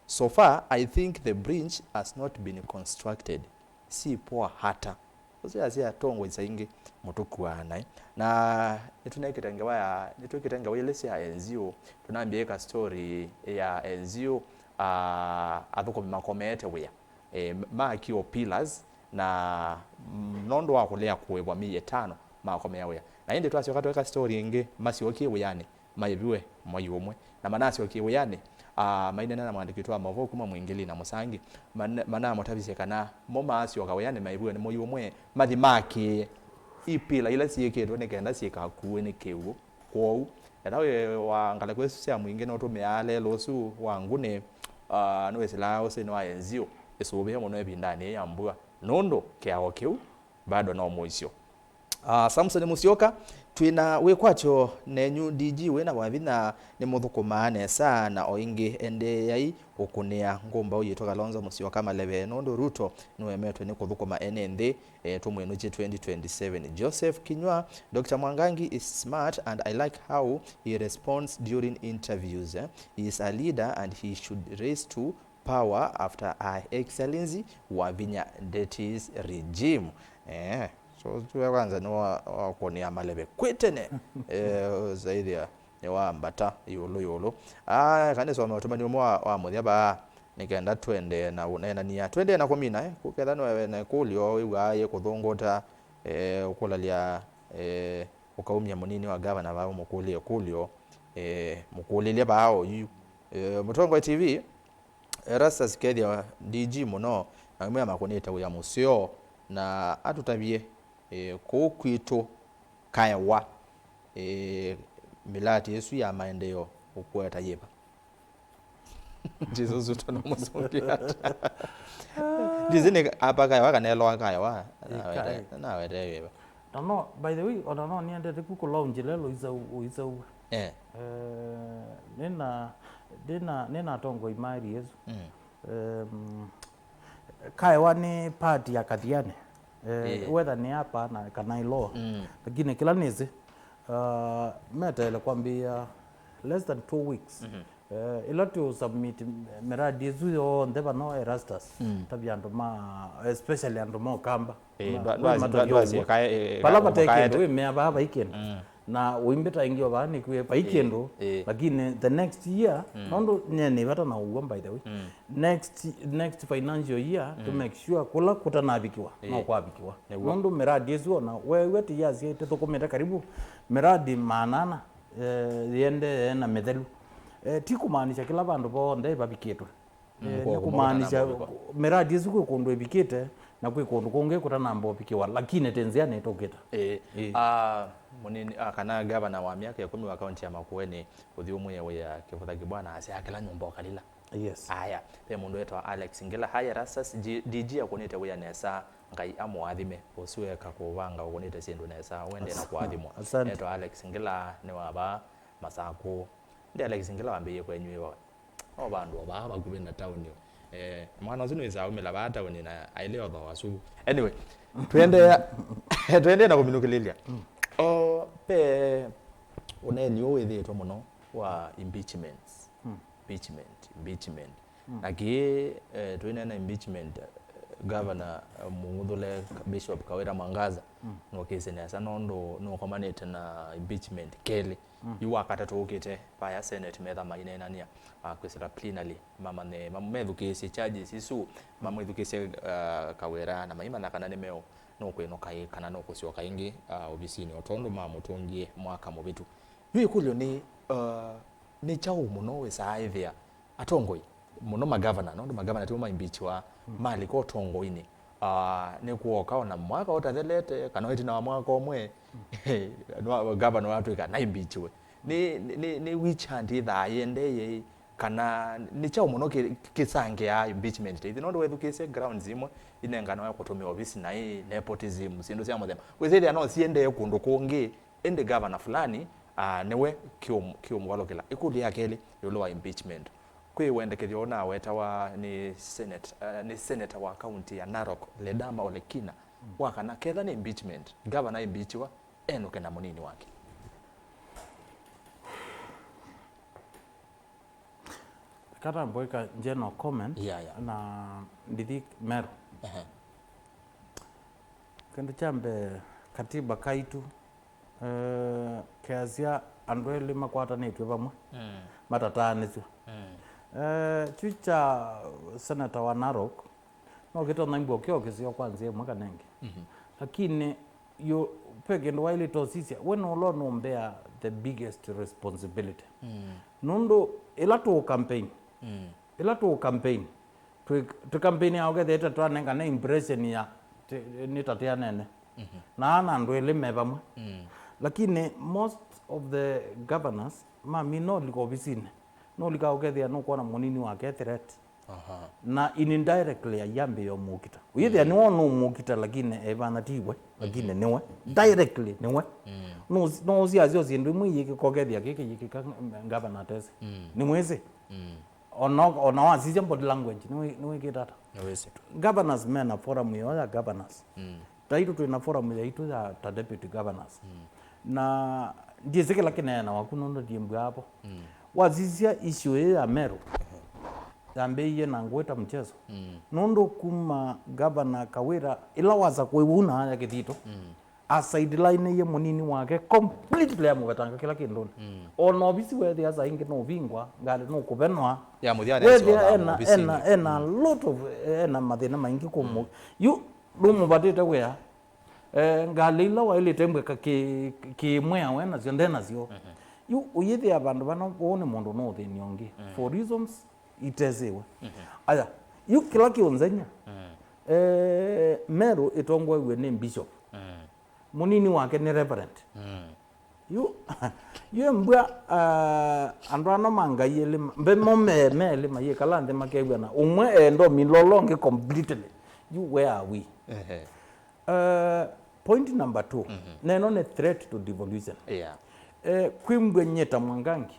So far, I think the bridge has not been constructed. Si poa hata. Ũsu yasya atongoi saingĩ mũtũkuaa naĩ. Na nĩtũnekĩte ngewa ya, nĩtwĩkĩte ngewa ilĩ sya Enzio. Tũnambie ĩka story ya Enzio, ah, athũkũmi makomeete wĩa. Eh, maakio pillars, na, mm, nũndũ wa kũlea kũĩvwa mĩĩ ĩtano makomea wĩa. Na ĩndĩ twasyoka tweka story ĩngĩ, masyokie wĩanĩ maĩviwe mwai ũmwe. Na manasyokie wĩanĩ, ah, maineena na mwandĩki witũ wa maũvoo kuma Mwingili na Mũsangi, man-, manamũtavisye kana mo maasyoka wĩanĩ maĩviwe nĩ mwai ũmwe, mathi makĩe ipila ila syĩkĩtwe nĩ kenda syĩkakuwe nĩ kĩw'ũ. Kwoou, ethĩwa wĩ wa ngalĩko isu sya Mwingĩ nũtũmĩaa lelũ ũsu wa ngũnĩ, ah, nĩwĩsĩlaa ũsĩnĩ wa Enzio ĩsũvĩe mũno ĩvindanĩ yĩĩ ya mbua, nũndũ kĩao kĩu bado no mũisyo. Ah, Samson Musyoka, twĩna wĩkwatyo nenyu. D G wĩna wavinya, nĩmũthũkũmaa nesa, na o ĩngĩ endeeai ũkũnĩa ngũmbaũ yitũ Kalonzo Musyoka maleve, nũndũ Ruto nĩwemetwe nĩ kũthũkũma ene nthĩ, eh, tũmwĩnũkye twenty twenty-seven. Joseph Kinyua, Doctor Mwangangi is smart and I like how he responds during interviews, eh. He is a leader and he should raise to power after Her Excellency Wavinya Ndeti's regime. Eh, so tuwe kwanza nĩ wa, wa kũnĩa maleve kwĩ tene. Eh, zaidi ya nĩwambata ĩũlũ ĩũlũ. Ah, kana nĩsome ũtũmani ũmwe wa, wa mũthya vaa, nĩ kenda tũendee na ũneenania. Tũendee na kũmina, eh? Kũketha nĩwe na ĩkũlyo wĩw'aa yĩkũthũngũta, eh, ũkũlalya, eh, ũkaumya mũnini wa gavana vaa ũmũkũlye ĩkũlyo, eh, mũkũlĩlye vaa oyu. Eh, Mũtongoi T V, Erastus kethĩa D G mũno, na amwe makũnĩte wĩa mũseo, na atũtavye, eh, kũu kwitũ Kaewa, eh, mĩlati ĩsu ya maendeeo ũkweta yĩva? Jesus, ũtona mũsũngĩ ata? Ndizi nĩ apa Kaewa kana eloa Kaewa? Ĩ, nawete, Kae- nawete wĩva? Na no, by the way, ona no niendete ku kũlaunji lelo isau, isau. Eh. Eh, nĩna, nĩna, nĩna atongoi maĩli Yesu. Mm. Em, Kaewa nĩ part ya Kathiani. Eh, eh, whether nĩ apa na kana iloa. Mm. Lakini kĩla nĩsĩ, uh, meteele kwambĩĩa less than two weeks. Mhm. Eh, ĩla tũ submit miradi ĩsu yonthe vano Erastus, mm, tavya andũ ma, especially andũ ma Ũkamba. Eh, ma, ndwa-, ndwa-, matavya ndwa-, ũw'o. Vala vate kĩndũ, wĩmea vaa vai kĩndũ. Mm. Na ũimbĩta ĩngĩ o vaa nĩkw'e vai kĩndũ, eh, lakini the next year, mm, nũndũ nye nĩ vata na ũw'o, by the way. Mm. Next, next financial year, to make sure kũla kũtanavikiwa, no kwavikiwa. Nĩw'o. Nũndũ miradi ĩsu ona weew'a ti yasya ĩtĩthũkũmĩte karibu miradi maana ana, eh, yĩendee na mĩthelu. Eh, ti kũmaanisha kĩla vandũ vonthe vavikĩtwe. Mm, eh, nĩ kũmaanisha miradi ĩsu kwĩ kũndũ ĩvikĩte, na kwĩ kũndũ kũngĩ kũtanamba ũvikĩwa, lakini ti nzĩa nĩtũkĩte. Ĩĩ. Ĩĩ. Ah, mũnini, ah, kana gavana wa myaka ĩkũmi wa kaunti ya Makueni, ũthi ũmwĩe wĩa Kĩvũtha Kĩbwana asya kĩla nyũmba ũkalila. Yes. Aya, ve mũndũ wĩtawa Alex Ngila. Hi Erastus, G-, D G akũnĩte wĩa nesa, Ngai amũathime. Ũsu eka kũvanga ũkũnĩte syĩndũ nesa, wende na kũathimwa. Asante. Etwa Alex Ngila, nĩ wa vaa Masakũ. Ndi Alex Ngila wambĩĩe kwenyu ĩva? O vandũ o vaa vakuvĩ na taoni. Eh, mwana ũsu nĩwĩsaa umĩla vaa taoni na ailĩ o thooa suvu. Anyway, tũendee, tũendee na kũminũkĩlĩlya. Mm. O, ve ũneeni ũũ wĩthĩĩtwe mũno wa impeachments. Mm. Impeachment, impeachment. Mm. Na kĩĩ, eh, twĩneena impeachment, eh, Governor, eh, mũng'uthũle Bishop Kawira Mwangaza, mm, nũkĩsĩ nesa nũndũ nũkomanĩte na impeachment kelĩ. Mm. Yu wa katatũ ũkĩte, vaya Senate metha maineenania, ah, kwĩsĩla plenary, mamanye, mam-, methukĩĩsye charges isu, mamwĩthukĩĩsye, ah, Kawira, na maimanya kana nĩ meũ, nũkwĩnũka ĩ, kana nũkũsyoka ĩngĩ, ah, ovisinĩ, o tondũ mamũtũngie mwaka mũvĩtu. Yu ĩkũlyo nĩ, ah, nĩ kyaũ mũno wĩsaa ĩthĩa atongoi, mũno magavana, nũndũ magavana timo maimbichiwa, mm, malika ũtongoinĩ. Ah, nĩ kwoka ona mwaka ũtathelete, kana ĩtina wa mwaka ũmwe, mm, nwa-, gavana watwĩka naimbichiwe. Nĩ, nĩ, nĩ, nĩ witch hunt ĩthaa yĩendee, kana nĩ kyaũ mũno kĩ- kĩsangĩaa impeachment ta ithi? Nũndũ wethukĩĩsye grounds imwe inenganawa kũtũmĩa ovisi naĩ, nepotism, syĩndũ sya mũthemba. Wĩsĩthĩa no siendee kũndũ kũngĩ, ĩndĩ gavana fulani, ah, nĩwe kĩũm- kĩũmũvalũkĩla. Ĩkũlyo ya kelĩ ĩũlũ wa impeachment. Kwĩ wendekethyo ũnawetawa nĩ senate, ah, nĩ senator wa kaunti ya Narok, Ledama Ole Kina, wa kana ketha nĩ impeachment, gavana impeachiwa, enũke na mũnini wake. Kata mboika general comment, yeah, yeah, na ndithi Meru. Ehe. Kĩndũ kya mbee, katiba kaitũ, eh, keasya andũ elĩ makwatanĩtw'e vamwe, mm, matataanĩsw'a. Mm. Eh, kyu kya senator wa Narok, no kĩtonya mbua kyo kĩseo kwa nzĩa ĩmwe kana ĩngĩ. Mhm. Lakini yu, ve kĩndũ waĩlĩte ũsisya, we nũla ũnũmbea the biggest responsibility. Mm. Nũndũ ĩla tũũ campaign, mm, ĩla tũũ campaign, twĩ, twĩ campaign ya ũkethĩa twanengane impression ya tĩ- nĩ ta tĩanene. Mhm. Na ana andũ elĩ me vamwe. Mm. Lakini most of the governors mamina ũlika ovisinĩ, nũlika ũkethĩa nũkwona mũnini wake threat. Aha. Na indirectly ayambĩĩa ũmũkita. Ũyĩthĩa, mm, nĩwe ũnũmũkita, lakini evana tiwe, lakini, mhm, nĩwe. Directly nĩwe. Mm. No, no ũsiasya syĩndũ imwe iyĩkĩka ũkethĩa kĩkĩ yĩkĩka ngavana atesĩ. Mm. Nĩmwĩsĩ? Mm. Ona, ona wasisya body language, nĩwĩ- nĩwĩkĩte ata? Nĩwĩsĩ. Governors mena forum yoo ya governors. Mm. Taitũ twĩ na forum yaitũ ya ta deputy governors. Mm. Na ndiĩsĩ kĩla kĩneenawa ku nũndũ ndiĩmbw'a apo. Mm. Wasisya issue ĩĩ ya Meru, yambĩĩie na ngũĩ ta mchezo. Mm. Nũndũ kuma gavana Kawira, ĩla wasakũiwe u na aya Kĩthito, mm, asidelinĩie mũnini wake completely, amũvetanga kĩla kĩndũnĩ. Mm. Ona ovisi weethĩa saa ingĩ nũvingwa, ngalĩ nũkũvenwa. Ya mũthya weethĩa ena, ena, ena lot of, ena mathĩna maingĩ kũmũ. Mm. Yu ndũmũvatĩte wĩa. Eh, ngalĩ ila waĩlĩte mbweka kĩ- kĩmwĩa we nasyo nde nasyo. Mhm. Yu ũyĩthĩa vandũ vana ũũ nĩ mũndũ nũũthĩnia ũngĩ, mhm, for reasons itesĩwe. Mhm. Aya, yu kĩla kĩũnzenya, mhm, eh, Meru ĩtongoew'e nĩ bishop. Mhm. Mũnini wake nĩ reverend. Mhm. Yu, yu embwa, ah, andũ ano ma Ngai elĩ ma- mbe mo me- me elĩ mayĩkala nthĩ makew'ana, ũmwe enda ũmila ũla ũngĩ completely. Yu where are we? Ehe. Uh, point number two, mhm, neno nĩ threat to devolution. Yeah. Eh, kwĩmbwa nyie ta Mwangangi,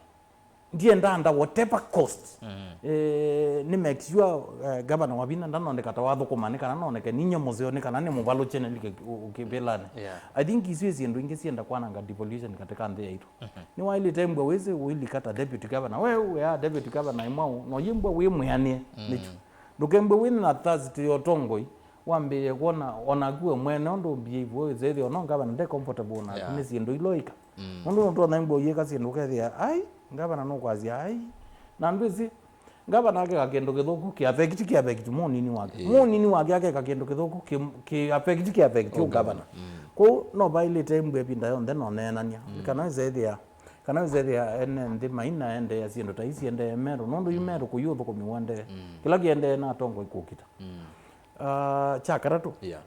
ndienda under whatever cost. Mhm. Eh, nĩ make sure, eh, governor Wavina ndanoneka ta wathũkũma, nĩ kana noneke ninyie mũseo, nĩ kana nĩ mũvalũkye nĩlike ũ- ũkĩvĩlanĩ. Yeah. I think isu ĩ syĩndũ ingĩ sienda kwananga devolution katika nthĩ yaitũ. Mhm. Nĩwaĩlĩte mbwa wĩsĩ ũilika ta deputy governor. We wĩa deputy governor ĩmwe, no yĩmbwa wĩ mwĩanĩe, mm, nĩkyo. Ndũkembwe wĩ na thirst ya ũtongoi, wambĩĩe kwona onaku we mwene ũndũ ũmbie ivuo, ĩthĩthĩo no ngavana nde comfortable naku, yeah, nĩ syĩndũ ila ũĩka. Mm. Nũndũ nũtonya imbwa ũyĩka syĩndũ ũkethĩa, ai, ngavana nũkwasya, ai. Na ndwĩsĩ, ngavana akeka kĩndũ kĩthũku, kĩ affect, kĩ affect mũnini wake. Ĩĩ. Mũnini wake akeka kĩndũ kĩthũku, kĩ, kĩ affect, kĩ affect ũ ngavana. Mm. Kwoou no vaĩlĩte imbwa ĩvinda yonthe no neenania. Mm. Kana wĩsethĩa, kana wĩsethĩa ene nthĩ maina endeea syĩndũ ta ii siendee Meru, nũndũ yu, mm, Meru kũyu ũthũkũmi ũendee. Mm. Kĩla kĩendee na atongoi kũkita. Mm. Ah, kya katatũ. Yeah.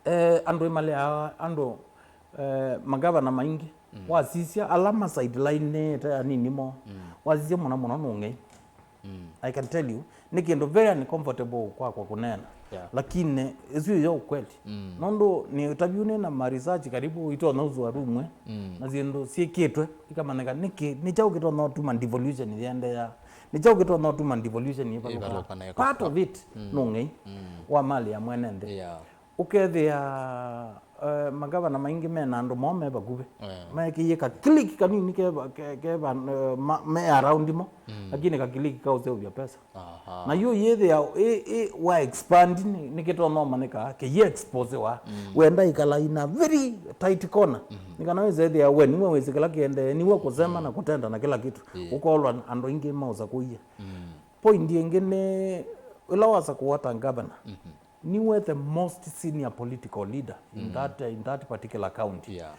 Eh, andũ ĩmaleaa andũ, eh, magavana maingĩ. Mm. Wasisya ala ma sidelineĩte anini moo. Mm. Wasisya mũno mũno nũng'ei. Mm. I can tell you, nĩ kĩndũ very uncomfortable kwakwa kũneena. Yeah. Lakini ĩsu yo ukweli. Mm. Nũndũ nĩ ta vyu nĩ na ma research karibu itonya ũsũa rumwe, mm, na syĩndũ syĩkĩtwe ikamanyĩka nĩkĩ, nĩ kyaũ kĩtonya ũtuma devolution yĩendeea, nĩ kyaũ kĩtonya ũtuma devolution yĩvalũka. Yĩvalũka na ĩka- part of it, mm, nũng'ei, mm, wa mali ya mwene nthĩ. Yeah. Ũkethĩa, eh, magavana maingĩ mena andũ moo me vakuvĩ. Yeah. Mekĩie ka click kanini ke va- ke- ke va- eh, ma- me around mo, mm, lakini ka click kaũseũvya pesa. Aha. Na yu yĩthĩa ĩ- ĩ- wa expand nĩ- nĩkĩtonya ũmanyĩka kĩyĩ expose wa. Mm. Wenda ikala in a very tight corner. Mm-hmm. Nĩ kana wĩsethĩa we niwe wĩsĩ kĩla kĩendee, niwe kũsema, mm, na kũtenda na kĩla kĩtu. Yeah. Ũkolwa andũ aingĩ maũsakũie. Mm. Point ĩngĩ nĩ ĩla wasakũwa ta governor. Mm-hmm. Niwe the most senior political leader in, mm, that, in that particular county. Yeah.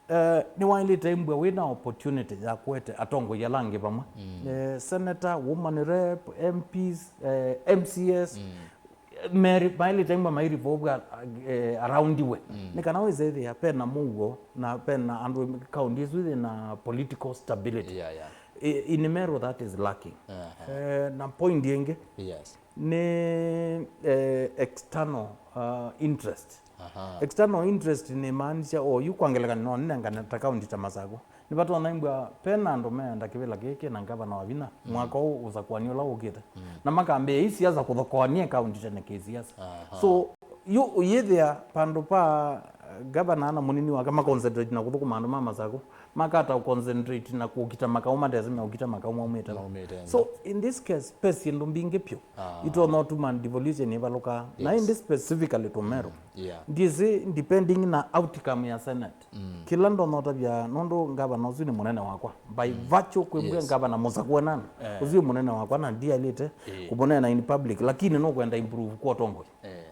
Eh, nĩwaĩlĩte imbwa wĩna opportunity ya kũete atongoi ala angĩ vamwe. Mm. Eh, senator, woman rep, M Ps, eh, M C S, mm, meri- maĩlĩte imbwa mairivovwa, eh, around we. Mm. Nĩ kana wĩsethĩa pena mũuo na pena andũ kaunti ĩsu yĩna political stability. Yeah, yeah. I- in Meru that is lacking. Aha. Eh, na point ĩngĩ Yes. nĩ eh, external uh, interest. Aha. External interest nĩ maanisha o yu kwa ngelekany'o no nĩnengane ta kaunti ta Masakũ. Nĩvatonyaimbwa pena andũ meenda kĩvĩla kĩĩ kĩna ngavana wa vinya mwaka ũũ ũsakuani ũla ũkĩte. Na makambĩĩa ii siasa kũthokoanie kaunti tene kĩ siasa. Aha. So yu ũyĩthĩa pandũ pa eh, ngavana na mũnini wake maconcentrate na kũthũkũma andũ ma Masakũ, makata concentrate na kũkita makau matesĩ meũkita makau maumĩte. Maumĩte nza. So in this case pe syĩndũ mbingĩ pyũ Ah. itonya ũtuma devolution ĩvalũka na Yes. ĩndĩ specifically to Meru. Yeah. Ndiĩsĩ depending na outcome ya Senate. Kĩla ndonya ũtavya nũndũ ngavana ũsu nĩ mũnene wakwa by virtue kwĩmbwa Yes. ngavana Masakũ enana Eh. ũsu nĩ mũnene wakwa na ndialĩte Eh. kũmũneena in public lakini nũkwenda improve kwa ũtongoi. Eh.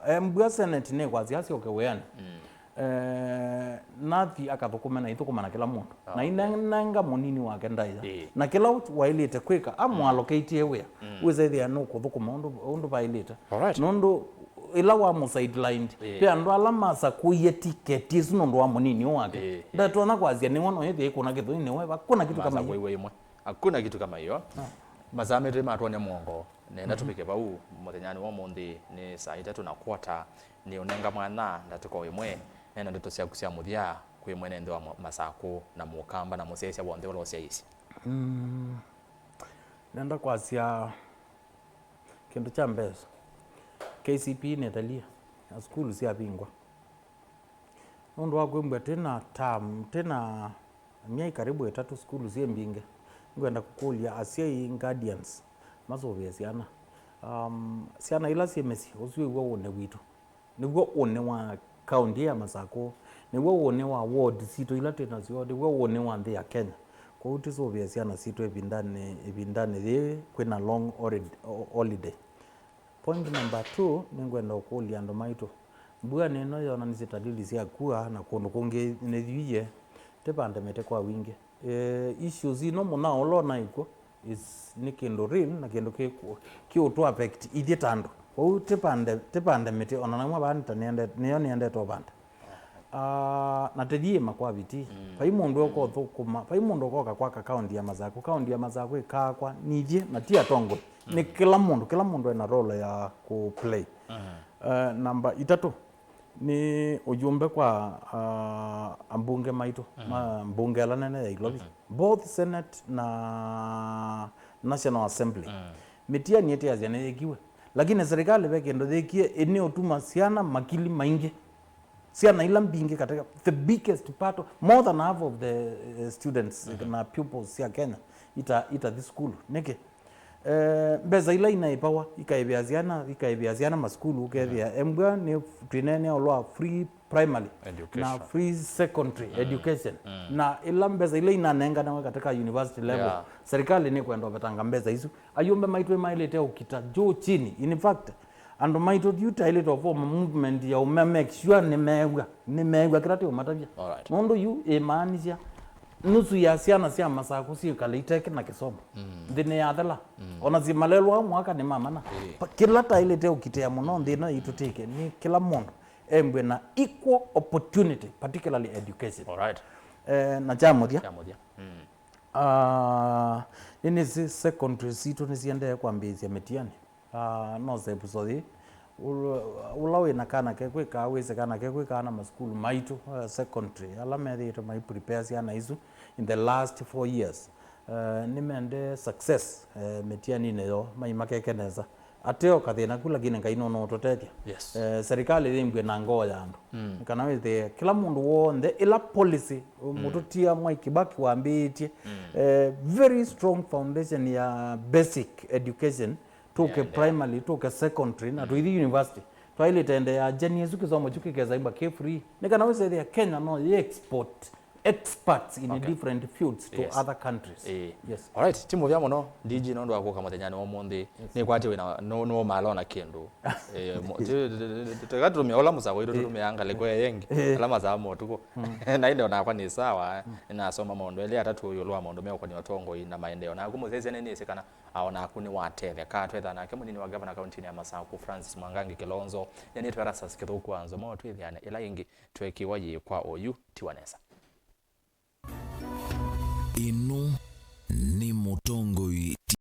Eh, mbua Senate nĩkwasya asyoke wĩanĩ. Eh, nathi akathũkũme na ithũkũma na kĩla mũndũ na inenga mũnini wake ndaĩa Ĩĩ. Na kĩla waĩlĩte kwĩka amũalokeitie wĩa wĩsethĩa nũkũthũkũma ũndũ, ũndũ vaĩlĩte. Alright. Nũndũ ĩla wamũ sidelined Ĩĩ. Pe andũ ala masakũie tiketi ĩsu nũndũ wa mũnini ũũ wake Ĩĩ, ĩĩ. Ndatonya kwasya nĩwe noĩthĩa ĩkũna kĩthũi nĩwe hakuna kitu kama hiyo. Masakũiwe imwe. Hakuna kitu kama hiyo. Masaa metũ matwone mwongo. Nenda tũvike vau mũthenyanĩ wa ũmũnthĩ nĩ saa itatũ na kwota. Nĩ ũnenga mwanya ndatĩko ĩmwe nena ndeto syaku sya mũthya kwĩ mwene nthĩ wa Masakũ na Mũkamba na mũsyaĩĩsya w'onthe ũla ũsyaĩĩsye. Mm. Nenda kwasya kĩndũ kya mbee, K C P nĩtalie na sukulu syavingwa. Nũndũ wa kwĩmbwa twĩ na term, twĩ na myei karibu ĩtatũ sukulu syĩ mbingĩ, nĩngwenda kũkũlya asyai, guardians, masũvĩe syana. Um, syana ila syĩ mĩsyĩ, ũsu nĩw'o ũnĩ witũ, nĩw'o ũnĩ wa kaunti ya Masakũ, nĩw'o ũnĩ wa ward sitũ ila twĩ nasyo, nĩw'o ũnĩ wa nthĩ ya Kenya. Kwoou tũsũvĩe syana sitũ ĩvindanĩ, ĩvindanĩ yĩĩ kwĩna long holiday. Point number two, nĩngwenda ũkũlya andũ maitũ, mbua nĩ ĩno yonanisye talili sya kua na kũndũ kũngĩ nĩyuie, tĩvande mĩtĩ kwa wingĩ. Eh, issues ino mũnao ũla ũnaĩ kw'o is nĩ kĩndũ real na kĩndũ kĩ- kĩũtũ affect ithyĩ ta andũ. Kwoou tĩvande, tĩvande mĩtĩ ona naumwa vaa nĩta nĩende- nĩyo nĩendete ũvanda. Ah, na tĩthiĩ makwa viti. Vai mũndũ ũkoka ũthũkũma, vai mũndũ ũkoka kwaka kaunti ya Masakũ. Kaunti ya Masakũ ĩkaakwa nithyĩ na ti atongoi. Nĩ kĩla mũndũ, kĩla mũndũ ena role ya kũ play. Eh, namba itatũ nĩ ũjumbe kwa ah, ambunge maitũ, ma mbunge ala nene ya Ilovi, both Senate na National Assembly. Mĩtiani ĩtĩasya nĩyĩkiwe, lakini serikali ve kĩndũ yĩkie ĩnĩũtuma syana makili maingĩ. Syana ila mbingĩ katika the biggest part of, more than half of the eh, students na pupils sya Kenya ita, itathi sukulu. Nĩkĩ? Eh, mbesa ila inaĩvawa ikaĩvĩa syana, ikaĩvĩa syana masukulu, ũkethĩa embwa nĩ twĩneenea ũlwa free primary Education. Na free secondary education. Na ila mbesa ila inanenganawe katika university level, Yeah. Serikali nĩkwenda ũvetanga mbesa isu. Ayumbe maitũ maĩlĩte ũkita juu chini. In fact, andũ maitũ yu taĩlĩte ũform movement ya ũma make sure nĩmeew'a, nĩmeew'a kĩla tĩũmatavya. Alright. Nũndũ yu ĩmaanisya nusu ya syana sya Masakũ syĩkala iteke na kĩsomo. Nthĩ nĩyathela. Ona syĩmalelwa mwaka nĩ mamana. Ĩĩ. Pa- kĩla taĩlĩte ũkitĩa mũno nthĩ ĩno itũ tĩke nĩ kĩla mũndũ embwe na equal opportunity, particularly education. Alright. Eh, na kya mũthya. Kya mũthya. Ah, nĩnĩsĩ secondary sitũ nĩsiendee kwambĩĩsya mĩtiani. Ah, no sepuso yĩ. Ũla, ũla wĩ na kana ke kwĩkaa, wĩsĩ kana ke kwĩkaa na masukulu maitũ, eh, secondary, ala methĩĩtwe mai prepare syana isu in the last four years. Eh, nĩmende success, eh, mĩtianinĩ yoo, mai makeke nesa. Ateo kathĩna ku, lakini Ngai nũnũũtũtethya. Yes. Eh, serikali yĩmbw'e na ngoo ya andũ. Nĩ kana wĩthĩe kĩla mũndũ w'onthe, ĩla policy, mũtũtia Mwai Kibaki wambĩĩtye, eh, very strong foundation ya basic education, tũke primary, tũke secondary, na tũithi university. Twaĩlĩte ende ya jeni ĩsu kĩsomo kyu kĩkesa imba kĩ free. Nĩ kana wĩsethĩa Kenya no yĩ export experts in Okay. different fields to Yes. other countries. Eh. Yes. Alright, ti mũvea mũno D G nũndũ wa kũka mũthenyanĩ wa ũmũnthĩ. Nĩkwatĩ wĩna nũ- nũũmala ona kĩndũ. Eh, mo- ti- ti- ti- ti- tũka tũtũmĩa ũla mũsako itũ tũtũmĩaa ngalĩko ĩyo ĩngĩ. Eh. Ala masaa ma ũtukũ. Na ĩndĩ onakwa nĩ sawa. Nĩnasoma maũndũ elĩ atatũ ĩũlũ wa maũndũ meũkania ũtongoi na maendeeo. Naku mũsyaĩĩsya nĩnĩsĩ kana aonaku nĩwatetheka. Twetha nake mũnini wa gavana kauntinĩ ya Masakũ Francis Mwangangi Kilonzo. Nĩnĩtwe Erastus Kĩthũku wa Nzomo twĩthĩane ĩla ĩngĩ. Twekiwa yĩ kwa oyu tiwa nesa. Ĩno nĩ mũtongoi ti